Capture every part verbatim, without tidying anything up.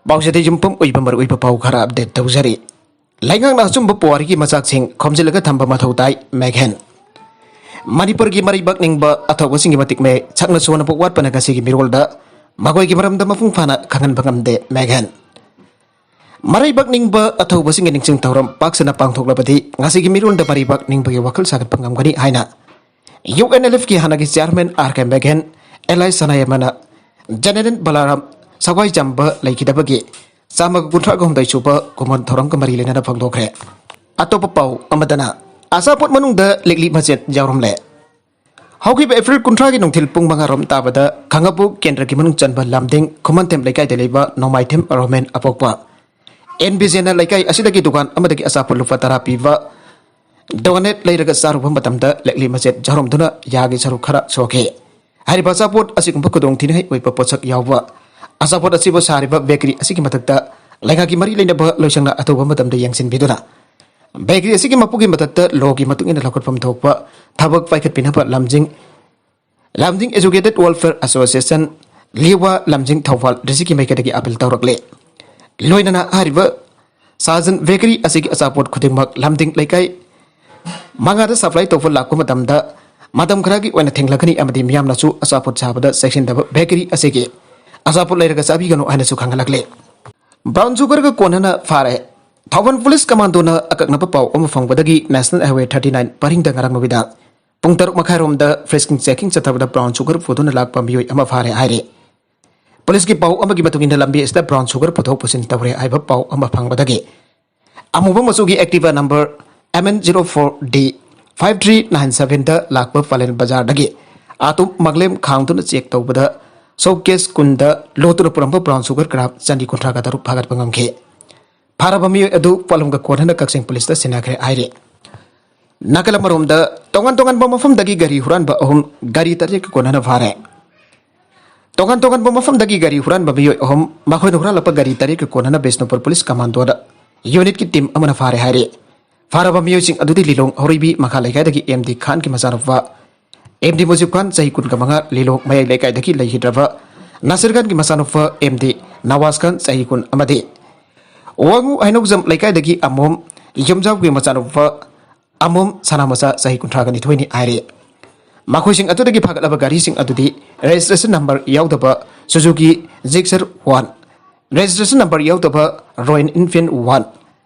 ꯄꯥꯎꯆꯦꯗ ꯌꯨꯝꯐꯝ ꯑꯣꯏꯕ ꯃꯔꯨꯑꯣꯏꯕ ꯄꯥꯎ ꯈꯔ ꯑꯞꯗꯦꯠ ꯇꯧꯖꯔꯤ꯫ ꯂꯩꯉꯥꯛꯅ ꯑꯆꯨꯝꯕ ꯄꯨꯋꯥꯔꯤꯒꯤ ꯃꯆꯥꯛꯁꯤꯡ ꯈꯣꯝꯖꯤꯜꯂꯒ ꯊꯝꯕ ꯃꯊꯧ ꯇꯥꯏ, ꯃꯦꯘꯦꯟ꯫ ꯃꯅꯤꯄꯨꯔꯒꯤ ꯃꯔꯩꯕꯥꯛ ꯅꯤꯡꯕ ꯑꯊꯧꯕꯁꯤꯡꯒꯤ ꯃꯇꯤꯛ ꯃꯌꯥꯏ ꯁꯛꯅ ꯁꯣꯟꯅꯕ ꯋꯥꯠꯄꯅ ꯉꯁꯤꯒꯤ ꯃꯤꯔꯣꯜꯗ ꯃꯈꯣꯏꯒꯤ ꯃꯔꯝꯗ ꯃꯄꯨꯡ ꯐꯥꯅ ꯈꯪꯍꯟꯕ ꯉꯝꯗꯦ, ꯃꯦꯘꯦꯟ꯫ ꯃꯔꯩꯕꯥꯛ ꯅꯤꯡꯕ ꯑꯊꯧꯕꯁꯤꯡꯒꯤ ꯅꯤꯡꯁꯤꯡ ꯊꯧꯔꯝ ꯄꯥꯛ ꯁꯟꯅ ꯄꯥꯡꯊꯣꯛꯂꯕꯗꯤ ꯉꯁꯤꯒꯤ ꯃꯤꯔꯣꯜꯗ ꯃꯔꯩꯕꯥꯛ ꯅꯤꯡꯕꯒꯤ ꯋꯥꯈꯜ ꯁꯥꯒꯠꯄ ꯉꯝꯒꯅꯤ ꯍꯥꯏꯅ ꯌꯨ ꯑꯦꯟ ꯑꯦꯜ ꯑꯦꯐꯀꯤ ꯍꯥꯟꯅꯒꯤ ꯆꯤꯌꯥꯔꯃꯦꯟ ꯑꯥꯔ ꯀꯦ ꯃꯦꯘꯦꯟ, ꯑꯦꯜ ꯑꯥꯏ ꯁꯅꯥꯌꯥꯃꯅ ꯖꯦꯅꯦꯔꯦꯜ ꯕꯂꯥꯔꯥꯝ ꯁꯒ꯭ꯋꯥꯏ ꯆꯥꯝꯕ ꯂꯩꯈꯤꯗꯕꯒꯤ ꯆꯥꯝꯃꯒ ꯀꯨꯟꯊ꯭ꯔꯥꯒ ꯍꯨꯝꯗꯣꯏ ꯁꯨꯕ ꯀꯨꯝꯑꯣꯟ ꯊꯧꯔꯝꯒ ꯃꯔꯤ ꯂꯩꯅꯅ ꯐꯣꯡꯗꯣꯛꯈ꯭ꯔꯦ꯫ ꯑꯇꯣꯞꯄ ꯄꯥꯎ ꯑꯃꯗꯅ ꯑꯆꯥꯄꯣꯠ ꯃꯅꯨꯡꯗ ꯂꯤꯛꯂꯤ ꯃꯆꯦꯠ ꯌꯥꯎꯔꯝꯂꯦ꯫ ꯍꯧꯈꯤꯕ ꯑꯦꯄ꯭ꯔꯤꯜ ꯀꯨꯟꯊ꯭ꯔꯥꯒꯤ ꯅꯨꯡꯊꯤꯜ ꯄꯨꯡ ꯃꯉꯥ ꯔꯣꯝ ꯇꯥꯕꯗ ꯈꯥꯉꯕꯣꯛ ꯀꯦꯟꯗ꯭ꯔꯒꯤ ꯃꯅꯨꯡ ꯆꯟꯕ ꯂꯥꯝꯗꯤꯡ ꯈꯨꯃꯟꯊꯦꯝ ꯂꯩꯀꯥꯏꯗ ꯂꯩꯕ ꯅꯣꯡꯃꯥꯏꯊꯦꯝ ꯔꯣꯃꯦꯟ ꯑꯄꯣꯛꯄ ꯑꯦꯟ ꯕꯤꯖꯦꯅ ꯂꯩꯀꯥꯏ ꯑꯁꯤꯗꯒꯤ ꯗꯨꯀꯥꯟ ꯑꯃꯗꯒꯤ ꯑꯆꯥꯄꯣꯠ ꯂꯨꯄꯥ ꯇꯔꯥ ꯄꯤꯕ ꯗꯣꯅꯦꯠ ꯂꯩꯔꯒ ꯆꯥꯔꯨꯕ ꯃꯇꯝꯗ ꯂꯤꯛꯂꯤ ꯃꯆꯦꯠ ꯌꯥꯎꯔꯝꯗꯨꯅ ꯌꯥꯒꯤ ꯁꯔꯨꯛ ꯈꯔ ꯁꯣꯛꯈꯤ꯫ ꯍꯥꯏꯔꯤꯕ ꯑꯆꯥꯄꯣꯠ ꯑꯁꯤꯒꯨꯝꯕ ꯈꯨꯗꯣꯡꯊꯤꯅꯤꯡꯉꯥꯏ ꯑꯣꯏꯕ ꯄꯣꯠꯁꯛ ꯌꯥꯎꯕ ꯑꯆꯥꯄꯣꯠ ꯑꯁꯤꯕꯨ ꯁꯥꯔꯤꯕ ꯕꯦꯀꯔꯤ ꯑꯁꯤꯒꯤ ꯃꯊꯛꯇ ꯂꯩꯉꯥꯛꯀꯤ ꯃꯔꯤ ꯂꯩꯅꯕ ꯂꯣꯏꯁꯪꯅ ꯑꯊꯨꯕ ꯃꯇꯝꯗ ꯌꯦꯡꯁꯤꯟꯕꯤꯗꯨꯅ ꯕꯦꯀꯔꯤ ꯑꯁꯤꯒꯤ ꯃꯄꯨꯒꯤ ꯃꯊꯛꯇ ꯂꯣꯒꯤ ꯃꯇꯨꯡ ꯏꯟꯅ ꯂꯧꯈꯠꯐꯝ ꯊꯣꯛꯄ ꯊꯕꯛ ꯄꯥꯏꯈꯠꯄꯤꯅꯕ ꯂꯝꯖꯤꯡ ꯂꯝꯖꯤꯡ Educated Welfare Association, ꯂꯤꯋꯥ ꯂꯝꯖꯤꯡ ꯊꯧꯕꯥꯜ ꯗꯤꯁꯇ꯭ꯔꯤꯛꯀꯤ ꯃꯥꯏꯀꯩꯗꯒꯤ ꯑꯥꯄꯤꯜ ꯇꯧꯔꯛꯂꯦ꯫ ꯂꯣꯏꯅꯅ ꯍꯥꯏꯔꯤꯕ ꯁꯥꯖꯟ ꯕꯦꯀꯔꯤ ꯑꯁꯤꯒꯤ ꯑꯆꯥꯄꯣꯠ ꯈꯨꯗꯤꯡꯃꯛ ꯂꯝꯗꯤꯡ ꯂꯩꯀꯥꯏ ꯃꯉꯥꯗ ꯁꯄ꯭ꯂꯥꯏ ꯇꯧꯕ ꯂꯥꯛꯄ ꯃꯇꯝꯗ ꯃꯇꯝ ꯈꯔꯒꯤ ꯑꯣꯏꯅ ꯊꯤꯡꯂꯒꯅꯤ ꯑꯃꯗꯤ ꯃꯤꯌꯥꯝꯅꯁꯨ ꯑꯆꯥꯄꯣꯠ ꯁꯥꯕꯗ ꯆꯦꯛꯁꯤꯟꯗꯕ ꯕꯦꯀꯔꯤ ꯑꯁꯤꯒꯤ ꯑꯆꯥꯄꯣꯠ ꯂꯩꯔꯒ ꯆꯥꯕꯤꯒꯅꯨ ꯍꯥꯏꯅꯁꯨ ꯈꯪꯍꯜꯂꯛꯂꯦ꯫ ꯕ꯭ꯔꯥꯎꯟ ꯁꯨꯒꯔꯒ ꯀꯣꯟꯅꯅ ꯐꯥꯔꯦ꯫ ꯊꯧꯕꯥꯜ ꯄꯨꯂꯤꯁ ꯀꯃꯥꯟꯗꯣꯅ ꯑꯀꯛꯅꯕ ꯄꯥꯎ ꯑꯃ ꯐꯪꯕꯗꯒꯤ ꯅꯦꯁꯅꯦꯜ ꯍꯥꯏꯋꯦ ꯊꯥꯔꯇꯤ ꯅꯥꯏꯟ ꯄꯔꯤꯡꯗ ꯉꯔꯥꯡ ꯅꯨꯃꯤꯗꯥꯡ ꯄꯨꯡ ꯇꯔꯨꯛ ꯃꯈꯥꯏꯔꯣꯝꯗ ꯐ꯭ꯔꯤꯁꯀꯤꯡ ꯆꯦꯀꯤꯡ ꯆꯠꯊꯕꯗ ꯕ꯭ꯔꯥꯎꯟ ꯁꯨꯒꯔ ꯄꯨꯗꯨꯅ ꯂꯥꯛꯄ ꯃꯤꯑꯣꯏ ꯑꯃ ꯐꯥꯔꯦ ꯍꯥꯏꯔꯤ꯫ ꯄꯨꯂꯤꯁꯀꯤ ꯄꯥꯎ ꯑꯃꯒꯤ ꯃꯇꯨꯡ ꯏꯟꯅ ꯂꯝꯕꯤ ꯑꯁꯤꯗ ꯕ꯭ꯔꯥꯎꯟ ꯁꯨꯒꯔ ꯄꯨꯊꯣꯛ ꯄꯨꯁꯤꯟ ꯇꯧꯔꯦ ꯍꯥꯏꯕ ꯄꯥꯎ ꯑꯃ ꯐꯪꯕꯗꯒꯤ ꯑꯃꯨꯕ ꯃꯆꯨꯒꯤ Activa number M N zero four D five three nine ꯁꯚꯦꯟꯗ ꯂꯥꯛꯄ ꯄꯂꯦꯟ ꯕꯖꯥꯔꯗꯒꯤ ꯑꯥꯇꯨꯝ ꯃꯥꯡꯂꯦꯝ ꯈꯥꯡꯗꯨꯅ ꯆꯦꯛ ꯇꯧꯕꯗ ꯁꯣꯞ ꯀꯦꯁ ꯀꯨꯟꯗ ꯂꯣꯠꯇꯨꯅ ꯄꯨꯔꯝꯕ ꯕ꯭ꯔꯥꯎꯟ ꯁꯨꯒꯔ ꯒ꯭ꯔꯥꯝ ꯆꯅꯤ ꯀꯨꯟꯊ꯭ꯔꯥꯒ ꯇꯔꯨꯛ ꯐꯥꯒꯠꯄ ꯉꯝꯈꯤ꯫ ꯐꯥꯔꯕ ꯃꯤꯑꯣꯏ ꯑꯗꯨ ꯄꯣꯠꯂꯨꯝꯒ ꯀꯣꯟꯅꯅ ꯀꯛꯆꯤꯡ ꯄꯨꯂꯤꯁꯇ ꯁꯤꯟꯅꯈ꯭ꯔꯦ ꯍꯥꯏꯔꯤ꯫ ꯅꯥꯀꯜ ꯑꯃꯔꯣꯝꯗ ꯇꯣꯉꯥꯟ ꯇꯣꯉꯥꯟꯕ ꯃꯐꯝꯗꯒꯤ ꯒꯥꯔꯤ ꯍꯨꯔꯥꯟꯕ ꯑꯍꯨꯝ ꯒꯥꯔꯤ ꯇꯔꯦꯠꯀ ꯀꯣꯟꯅꯅ ꯐꯥꯔꯦ꯫ ꯇꯣꯉꯥꯟ ꯇꯣꯉꯥꯟꯕ ꯃꯐꯝꯗꯒꯤ ꯒꯥꯔꯤ ꯍꯨꯔꯥꯟꯕ ꯃꯤꯑꯣꯏ ꯑꯍꯨꯝ, ꯃꯈꯣꯏꯅ ꯍꯨꯔꯥꯟꯂꯛꯄ ꯒꯥꯔꯤ ꯇꯔꯦꯠꯀ ꯀꯣꯟꯅꯅ ꯕꯤꯁꯅꯨꯄꯨꯔ ꯄꯨꯂꯤꯁ ꯀꯃꯥꯟꯗꯣꯗ ꯌꯨꯅꯤꯠꯀꯤ ꯇꯤꯝ ꯑꯃꯅ ꯐꯥꯔꯦ ꯍꯥꯏꯔꯤ꯫ ꯐꯥꯔꯕ ꯃꯤꯑꯣꯏꯁꯤꯡ ꯑꯗꯨꯗꯤ ꯂꯤꯂꯣꯡ ꯍꯧꯔꯩꯕꯤ ꯃꯈꯥ ꯂꯩꯀꯥꯏꯗꯒꯤ ꯑꯦꯝ ꯗꯤ ꯈꯥꯟꯒꯤ ꯃꯆꯥꯅꯨꯄꯥ ꯑꯦꯝ ꯗꯤ ꯃꯨꯖꯤꯕ ꯈꯥꯟ, ꯆꯍꯤ ꯀꯨꯟꯒ ꯃꯉꯥ, ꯂꯤꯂꯣꯡ ꯃꯌꯥꯏ ꯂꯩꯀꯥꯏꯗꯒꯤ ꯂꯩꯈꯤꯗ꯭ꯔꯕ ꯅꯥꯁꯤꯔ ꯈꯥꯟꯒꯤ ꯃꯆꯥꯅꯨꯄꯥ ꯑꯦꯝ ꯗꯤ ꯅꯋꯥꯖ ꯈꯥꯟ, ꯆꯍꯤ ꯀꯨꯟ ꯑꯃꯗꯤ ꯋꯥꯉꯨ ꯍꯩꯅꯧꯖꯝ ꯂꯩꯀꯥꯏꯗꯒꯤ ꯑꯃꯣꯝ ꯌꯨꯝꯖꯥꯎꯒꯤ ꯃꯆꯥꯅꯨꯄꯥ ꯑꯃꯣꯝ ꯁꯅꯥꯃꯆꯥ, ꯆꯍꯤ ꯀꯨꯟꯊ꯭ꯔꯥꯒ ꯅꯤꯊꯣꯏꯅꯤ ꯍꯥꯏꯔꯤ꯫ ꯃꯈꯣꯏꯁꯤꯡ ꯑꯗꯨꯗꯒꯤ ꯐꯥꯒꯠꯂꯕ ꯒꯥꯔꯤꯁꯤꯡ ꯑꯗꯨꯗꯤ registration number ꯌꯥꯎꯗꯕ Suzuki Gixxer one, registration number ꯌꯥꯎꯗꯕ Royal Enfield one,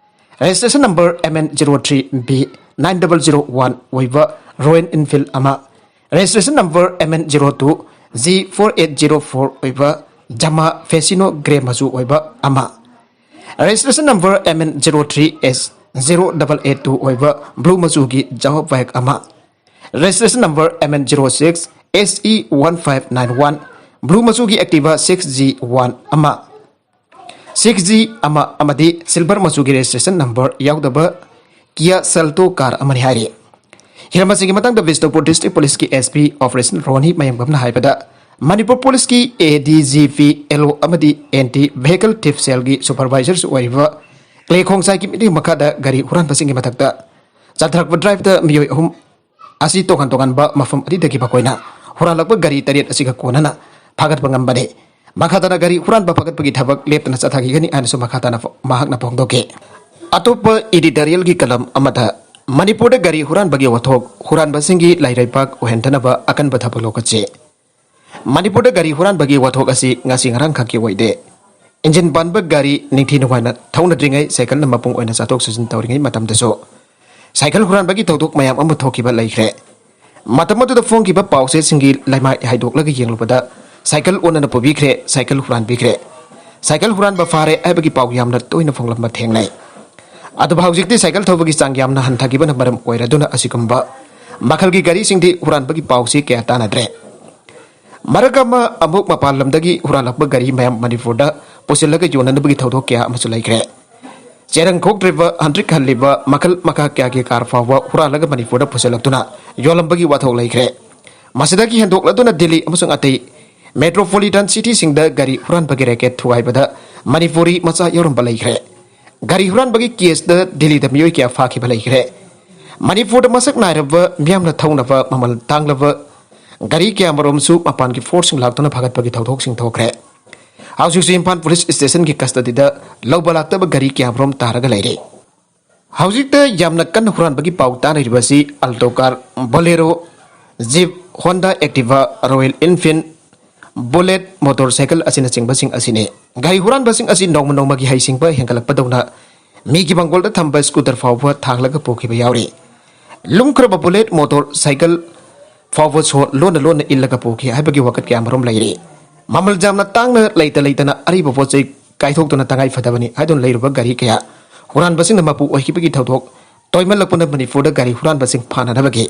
registration number M N zero three B nine double zero one ꯑꯣꯏꯕ Royal Enfield ꯑꯃ, registration number M N zero two G four eight zero four ꯑꯣꯏꯕ Yamaha Facino grey ꯃꯆꯨ ꯑꯣꯏꯕ ꯑꯃ, registration number M N zero three S zero double eight two ꯑꯣꯏꯕ blue ꯃꯆꯨꯒꯤ Jaguar bike ꯑꯃ, registration number M N zero six S E one five nine one blue ꯃꯆꯨꯒꯤ Activa six G one ꯑꯃ, six G ꯑꯃ ꯑꯃꯗꯤ silver ꯃꯆꯨꯒꯤ registration number ꯌꯥꯎꯗꯕ Kia Seltos car ꯑꯃꯅꯤ ꯍꯥꯏꯔꯤ꯫ ꯍꯤꯔꯝ ꯑꯁꯤꯒꯤ ꯃꯇꯥꯡꯗ Bishnupur District Policeꯀꯤ S P Operation ꯔꯣꯅꯤ ꯃꯌꯥꯝꯕꯝꯅ ꯍꯥꯏꯕꯗ, Manipur Policeꯀꯤ A D G P L O ꯑꯃꯗꯤ Anti Vehicle Theft Cellꯒꯤ supervisorꯁꯨ ꯑꯣꯏꯔꯤꯕ ꯀ꯭ꯂꯦ ꯈꯣꯡꯁꯥꯏꯒꯤ ꯃꯤꯠꯌꯦꯡ ꯃꯈꯥꯗ ꯒꯥꯔꯤ ꯍꯨꯔꯥꯟꯕꯁꯤꯡꯒꯤ ꯃꯊꯛꯇ ꯆꯠꯊꯔꯛꯄ driveꯇ ꯃꯤꯑꯣꯏ ꯑꯍꯨꯝ ꯑꯁꯤ ꯇꯣꯉꯥꯟ ꯇꯣꯉꯥꯟꯕ ꯃꯐꯝ ꯑꯅꯤꯗꯒꯤ ꯃꯈꯣꯏꯅ ꯍꯨꯔꯥꯜꯂꯛꯄ ꯒꯥꯔꯤ ꯇꯔꯦꯠ ꯑꯁꯤꯒ ꯀꯣꯟꯅꯅ ꯐꯥꯒꯠꯄ ꯉꯝꯕꯅꯤ꯫ ꯃꯈꯥ ꯇꯥꯅ ꯒꯥꯔꯤ ꯍꯨꯔꯥꯟꯕ ꯐꯥꯒꯠꯄꯒꯤ ꯊꯕꯛ ꯂꯦꯞꯇꯅ ꯆꯠꯊꯈꯤꯒꯅꯤ ꯍꯥꯏꯅꯁꯨ ꯃꯈꯥ ꯇꯥꯅ ꯐ-, ꯃꯍꯥꯛꯅ ꯐꯣꯡꯗꯣꯛꯈꯤ꯫ ꯑꯇꯣꯞꯄ editorialꯒꯤ column ꯑꯃꯗ ꯃꯅꯤꯄꯨꯔꯗ ꯒꯥꯔꯤ ꯍꯨꯔꯥꯟꯕꯒꯤ ꯋꯥꯊꯣꯛ ꯍꯨꯔꯥꯟꯕꯁꯤꯡꯒꯤ ꯂꯥꯏꯔꯩꯄꯥꯛ ꯑꯣꯏꯍꯟꯗꯅꯕ ꯑꯀꯟꯕ ꯊꯕꯛ ꯂꯧꯈꯠꯁꯤ꯫ ꯃꯅꯤꯄꯨꯔꯗ ꯒꯥꯔꯤ ꯍꯨꯔꯥꯟꯕꯒꯤ ꯋꯥꯊꯣꯛ ꯑꯁꯤ ꯉꯁꯤ ꯉꯔꯥꯡꯈꯛꯀꯤ ꯑꯣꯏꯗꯦ꯫ ꯏꯟꯖꯤꯟ ꯄꯥꯟꯕ ꯒꯥꯔꯤ ꯅꯤꯡꯊꯤ ꯅꯨꯡꯉꯥꯏꯅ ꯊꯧꯅꯗ꯭ꯔꯤꯉꯩ ꯁꯥꯏꯀꯜꯅ ꯃꯄꯨꯡ ꯑꯣꯏꯅ ꯆꯠꯊꯣꯛ ꯆꯠꯁꯤꯟ ꯇꯧꯔꯤꯉꯩ ꯃꯇꯝꯗꯁꯨ ꯁꯥꯏꯀꯜ ꯍꯨꯔꯥꯟꯕꯒꯤ ꯊꯧꯗꯣꯛ ꯃꯌꯥꯝ ꯑꯃ ꯊꯣꯛꯈꯤꯕ ꯂꯩꯈ꯭ꯔꯦ꯫ ꯃꯇꯝ ꯑꯗꯨꯗ ꯐꯣꯡꯈꯤꯕ ꯄꯥꯎꯆꯦꯁꯤꯡꯒꯤ ꯂꯩꯃꯥꯏ ꯍꯥꯏꯗꯣꯛꯂꯒ ꯌꯦꯡꯂꯨꯕꯗ ꯁꯥꯏꯀꯜ ꯑꯣꯟꯅꯅ ꯄꯨꯕꯤꯈ꯭ꯔꯦ, ꯁꯥꯏꯀꯜ ꯍꯨꯔꯥꯟꯕꯤꯈ꯭ꯔꯦ, ꯁꯥꯏꯀꯜ ꯍꯨꯔꯥꯟꯕ ꯐꯥꯔꯦ ꯍꯥꯏꯕꯒꯤ ꯄꯥꯎ ꯌꯥꯝꯅ ꯇꯣꯏꯅ ꯐꯣꯡꯂꯝꯕ ꯊꯦꯡꯅꯩ꯫ ꯑꯗꯨꯕꯨ ꯍꯧꯖꯤꯛꯇꯤ ꯁꯥꯏꯀꯜ ꯊꯧꯕꯒꯤ ꯆꯥꯡ ꯌꯥꯝꯅ ꯍꯟꯊꯈꯤꯕꯅ ꯃꯔꯝ ꯑꯣꯏꯔꯗꯨꯅ ꯑꯁꯤꯒꯨꯝꯕ ꯃꯈꯜꯒꯤ ꯒꯥꯔꯤꯁꯤꯡꯗꯤ ꯍꯨꯔꯥꯟꯕꯒꯤ ꯄꯥꯎꯁꯤ ꯀꯌꯥ ꯇꯥꯅꯗ꯭ꯔꯦ꯫ ꯃꯔꯛ ꯑꯃ ꯑꯃꯨꯛ ꯃꯄꯥꯟ ꯂꯝꯗꯒꯤ ꯍꯨꯔꯥꯜꯂꯛꯄ ꯒꯥꯔꯤ ꯃꯌꯥꯝ ꯃꯅꯤꯄꯨꯔꯗ ꯄꯨꯁꯤꯜꯂꯒ ꯌꯣꯟꯅꯅꯕꯒꯤ ꯊꯧꯗꯣꯛ ꯀꯌꯥ ꯑꯃꯁꯨ ꯂꯩꯈ꯭ꯔꯦ꯫ ꯆꯦꯔꯪ ꯈꯣꯛꯇ꯭ꯔꯤꯕ, ꯍꯟꯇ꯭ꯔꯤꯛ ꯍꯜꯂꯤꯕ ꯃꯈꯜ ꯃꯈꯥ ꯀꯌꯥꯒꯤ car ꯐꯥꯎꯕ ꯍꯨꯔꯥꯜꯂꯒ ꯃꯅꯤꯄꯨꯔꯗ ꯄꯨꯁꯤꯜꯂꯛꯇꯨꯅ ꯌꯣꯜꯂꯝꯕꯒꯤ ꯋꯥꯊꯣꯛ ꯂꯩꯈ꯭ꯔꯦ꯫ ꯃꯁꯤꯗꯒꯤ ꯍꯦꯟꯗꯣꯛꯂꯗꯨꯅ ꯗꯤꯜꯂꯤ ꯑꯃꯁꯨꯡ ꯑꯇꯩ metropolitan cityꯁꯤꯡꯗ ꯒꯥꯔꯤ ꯍꯨꯔꯥꯟꯕꯒꯤ racket ꯊꯨꯒꯥꯏꯕꯗ ꯃꯅꯤꯄꯨꯔꯤ ꯃꯆꯥ ꯌꯥꯎꯔꯝꯕ ꯂꯩꯈ꯭ꯔꯦ꯫ ꯒꯥꯔꯤ ꯍꯨꯔꯥꯟꯕꯒꯤ caseꯇ ꯗꯤꯜꯂꯤꯗ ꯃꯤꯑꯣꯏ ꯀꯌꯥ ꯐꯥꯈꯤꯕ ꯂꯩꯈ꯭ꯔꯦ꯫ ꯃꯅꯤꯄꯨꯔꯗ ꯃꯁꯛ ꯅꯥꯏꯔꯕ ꯃꯤꯌꯥꯝꯅ ꯊꯧꯅꯕ ꯃꯃꯜ ꯇꯥꯡꯂꯕ ꯒꯥꯔꯤ ꯀꯌꯥꯃꯔꯣꯝꯁꯨ ꯃꯄꯥꯟꯒꯤ ꯐꯣꯔꯁꯁꯤꯡ ꯂꯥꯛꯇꯨꯅ ꯐꯥꯒꯠꯄꯒꯤ ꯊꯧꯗꯣꯛꯁꯤꯡ ꯊꯣꯛꯈ꯭ꯔꯦ꯫ ꯍꯧꯖꯤꯛꯁꯨ ꯏꯝꯐꯥꯜ ꯄꯨꯂꯤꯁ ꯁ꯭ꯇꯦꯁꯟꯒꯤ ꯀꯁꯇꯗꯤꯗ ꯂꯧꯕ ꯂꯥꯛꯇꯕ ꯒꯥꯔꯤ ꯀꯌꯥꯃꯔꯣꯝ ꯇꯥꯔꯒ ꯂꯩꯔꯦ꯫ ꯍꯧꯖꯤꯛꯇ ꯌꯥꯝꯅ ꯀꯟꯅ ꯍꯨꯔꯥꯟꯕꯒꯤ ꯄꯥꯎ ꯇꯥꯅꯔꯤꯕꯁꯤ Alto car, Bolero, Jeep, Honda Activa, Royal Enfield, Bullet motorcycle ꯑꯁꯤꯅꯆꯤꯡꯕꯁꯤꯡ ꯑꯁꯤꯅꯤ꯫ ꯒꯥꯔꯤ ꯍꯨꯔꯥꯟꯕꯁꯤꯡ ꯑꯁꯤ ꯅꯣꯡꯃ ꯅꯣꯡꯃꯒꯤ ꯍꯩꯁꯤꯡꯕ ꯍꯦꯟꯒꯠꯂꯛꯄꯗꯧꯅ ꯃꯤꯒꯤ ꯃꯥꯡꯒꯣꯜꯗ ꯊꯝꯕ scooter ꯐꯥꯎꯕ ꯊꯥꯡꯂꯒ ꯄꯨꯈꯤꯕ ꯌꯥꯎꯔꯤ꯫ ꯂꯨꯝꯈ꯭ꯔꯕ bullet motorcycle ꯐꯥꯎꯕ ꯁꯣ ꯂꯣꯟꯅ ꯂꯣꯟꯅ ꯏꯜꯂꯒ ꯄꯨꯈꯤ ꯍꯥꯏꯕꯒꯤ ꯋꯥꯀꯠ ꯀꯌꯥ ꯃꯔꯨꯝ ꯂꯩꯔꯤ꯫ ꯃꯃꯜ ꯌꯥꯝꯅ ꯇꯥꯡꯅ ꯂꯩꯇ ꯂꯩꯇꯅ ꯑꯔꯤꯕ ꯄꯣꯠ ꯆꯩ ꯀꯥꯏꯊꯣꯛꯇꯨꯅ ꯇꯉꯥꯏ ꯐꯗꯕꯅꯤ ꯍꯥꯏꯗꯨꯅ ꯂꯩꯔꯨꯕ ꯒꯥꯔꯤ ꯀꯌꯥ ꯍꯨꯔꯥꯟꯕꯁꯤꯡꯅ ꯃꯄꯨ ꯑꯣꯏꯈꯤꯕꯒꯤ ꯊꯧꯗꯣꯛ ꯇꯣꯏꯃꯜꯂꯛꯄꯅ ꯃꯅꯤꯄꯨꯔꯗ ꯒꯥꯔꯤ ꯍꯨꯔꯥꯟꯕꯁꯤꯡ ꯐꯥꯅꯅꯕꯒꯤ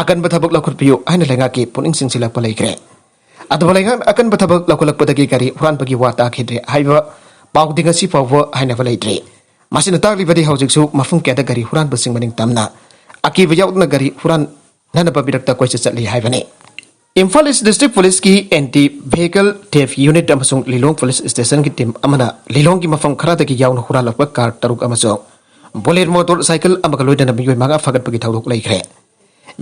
ꯑꯀꯟꯕ ꯊꯕꯛ ꯂꯧꯈꯠꯄꯤꯌꯨ ꯍꯥꯏꯅ ꯂꯩꯉꯥꯛꯀꯤ ꯄꯨꯛꯅꯤꯡ ꯆꯤꯡꯁꯤꯜꯂꯛꯄ ꯂꯩꯈ꯭ꯔꯦ꯫ ꯑꯗꯨꯕꯨ ꯂꯩꯉꯥꯛꯅ ꯑꯀꯟꯕ ꯊꯕꯛ ꯂꯧꯈꯠꯂꯛꯄꯗꯒꯤ ꯒꯥꯔꯤ ꯍꯨꯔꯥꯟꯕꯒꯤ ꯋꯥ ꯇꯥꯈꯤꯗ꯭ꯔꯦ ꯍꯥꯏꯕ ꯄꯥꯎꯗꯤ ꯉꯁꯤ ꯐꯥꯎꯕ ꯍꯥꯏꯅꯕ ꯂꯩꯇ꯭ꯔꯤ꯫ ꯃꯁꯤꯅ ꯇꯥꯛꯂꯤꯕꯗꯤ ꯍꯧꯖꯤꯛꯁꯨ ꯃꯐꯝ ꯀꯌꯥꯗ ꯒꯥꯔꯤ ꯍꯨꯔꯥꯟꯕꯁꯤꯡ ꯃꯅꯤꯡ ꯇꯝꯅ ꯑꯀꯤꯕ ꯌꯥꯎꯗꯅ ꯒꯥꯔꯤ ꯍꯨꯔꯥꯟꯅꯅꯕ ꯃꯤꯔꯛꯇ ꯀꯣꯏꯆꯠ ꯆꯠꯂꯤ ꯍꯥꯏꯕꯅꯤ꯫ ꯏꯝꯐꯥꯜ ꯏꯁ ꯗꯤꯁꯇ꯭ꯔꯤꯛ ꯄꯨꯂꯤꯁꯀꯤ Anti Vehicle Theft Unit ꯑꯃꯁꯨꯡ ꯂꯤꯂꯣꯡ ꯄꯨꯂꯤꯁ ꯁ꯭ꯇꯦꯁꯟꯒꯤ ꯇꯤꯝ ꯑꯃꯅ ꯂꯤꯂꯣꯡꯒꯤ ꯃꯐꯝ ꯈꯔꯗꯒꯤ ꯌꯥꯎꯅ ꯍꯨꯔꯥꯜꯂꯛꯄ ꯀꯥꯔ ꯇꯔꯨꯛ ꯑꯃꯁꯨꯡ Bullet motorcycle ꯑꯃꯒ ꯂꯣꯏꯅꯅ ꯃꯤꯑꯣꯏ ꯃꯉꯥ ꯐꯥꯒꯠꯄꯒꯤ ꯊꯧꯗꯣꯛ ꯂꯩꯈ꯭ꯔꯦ꯫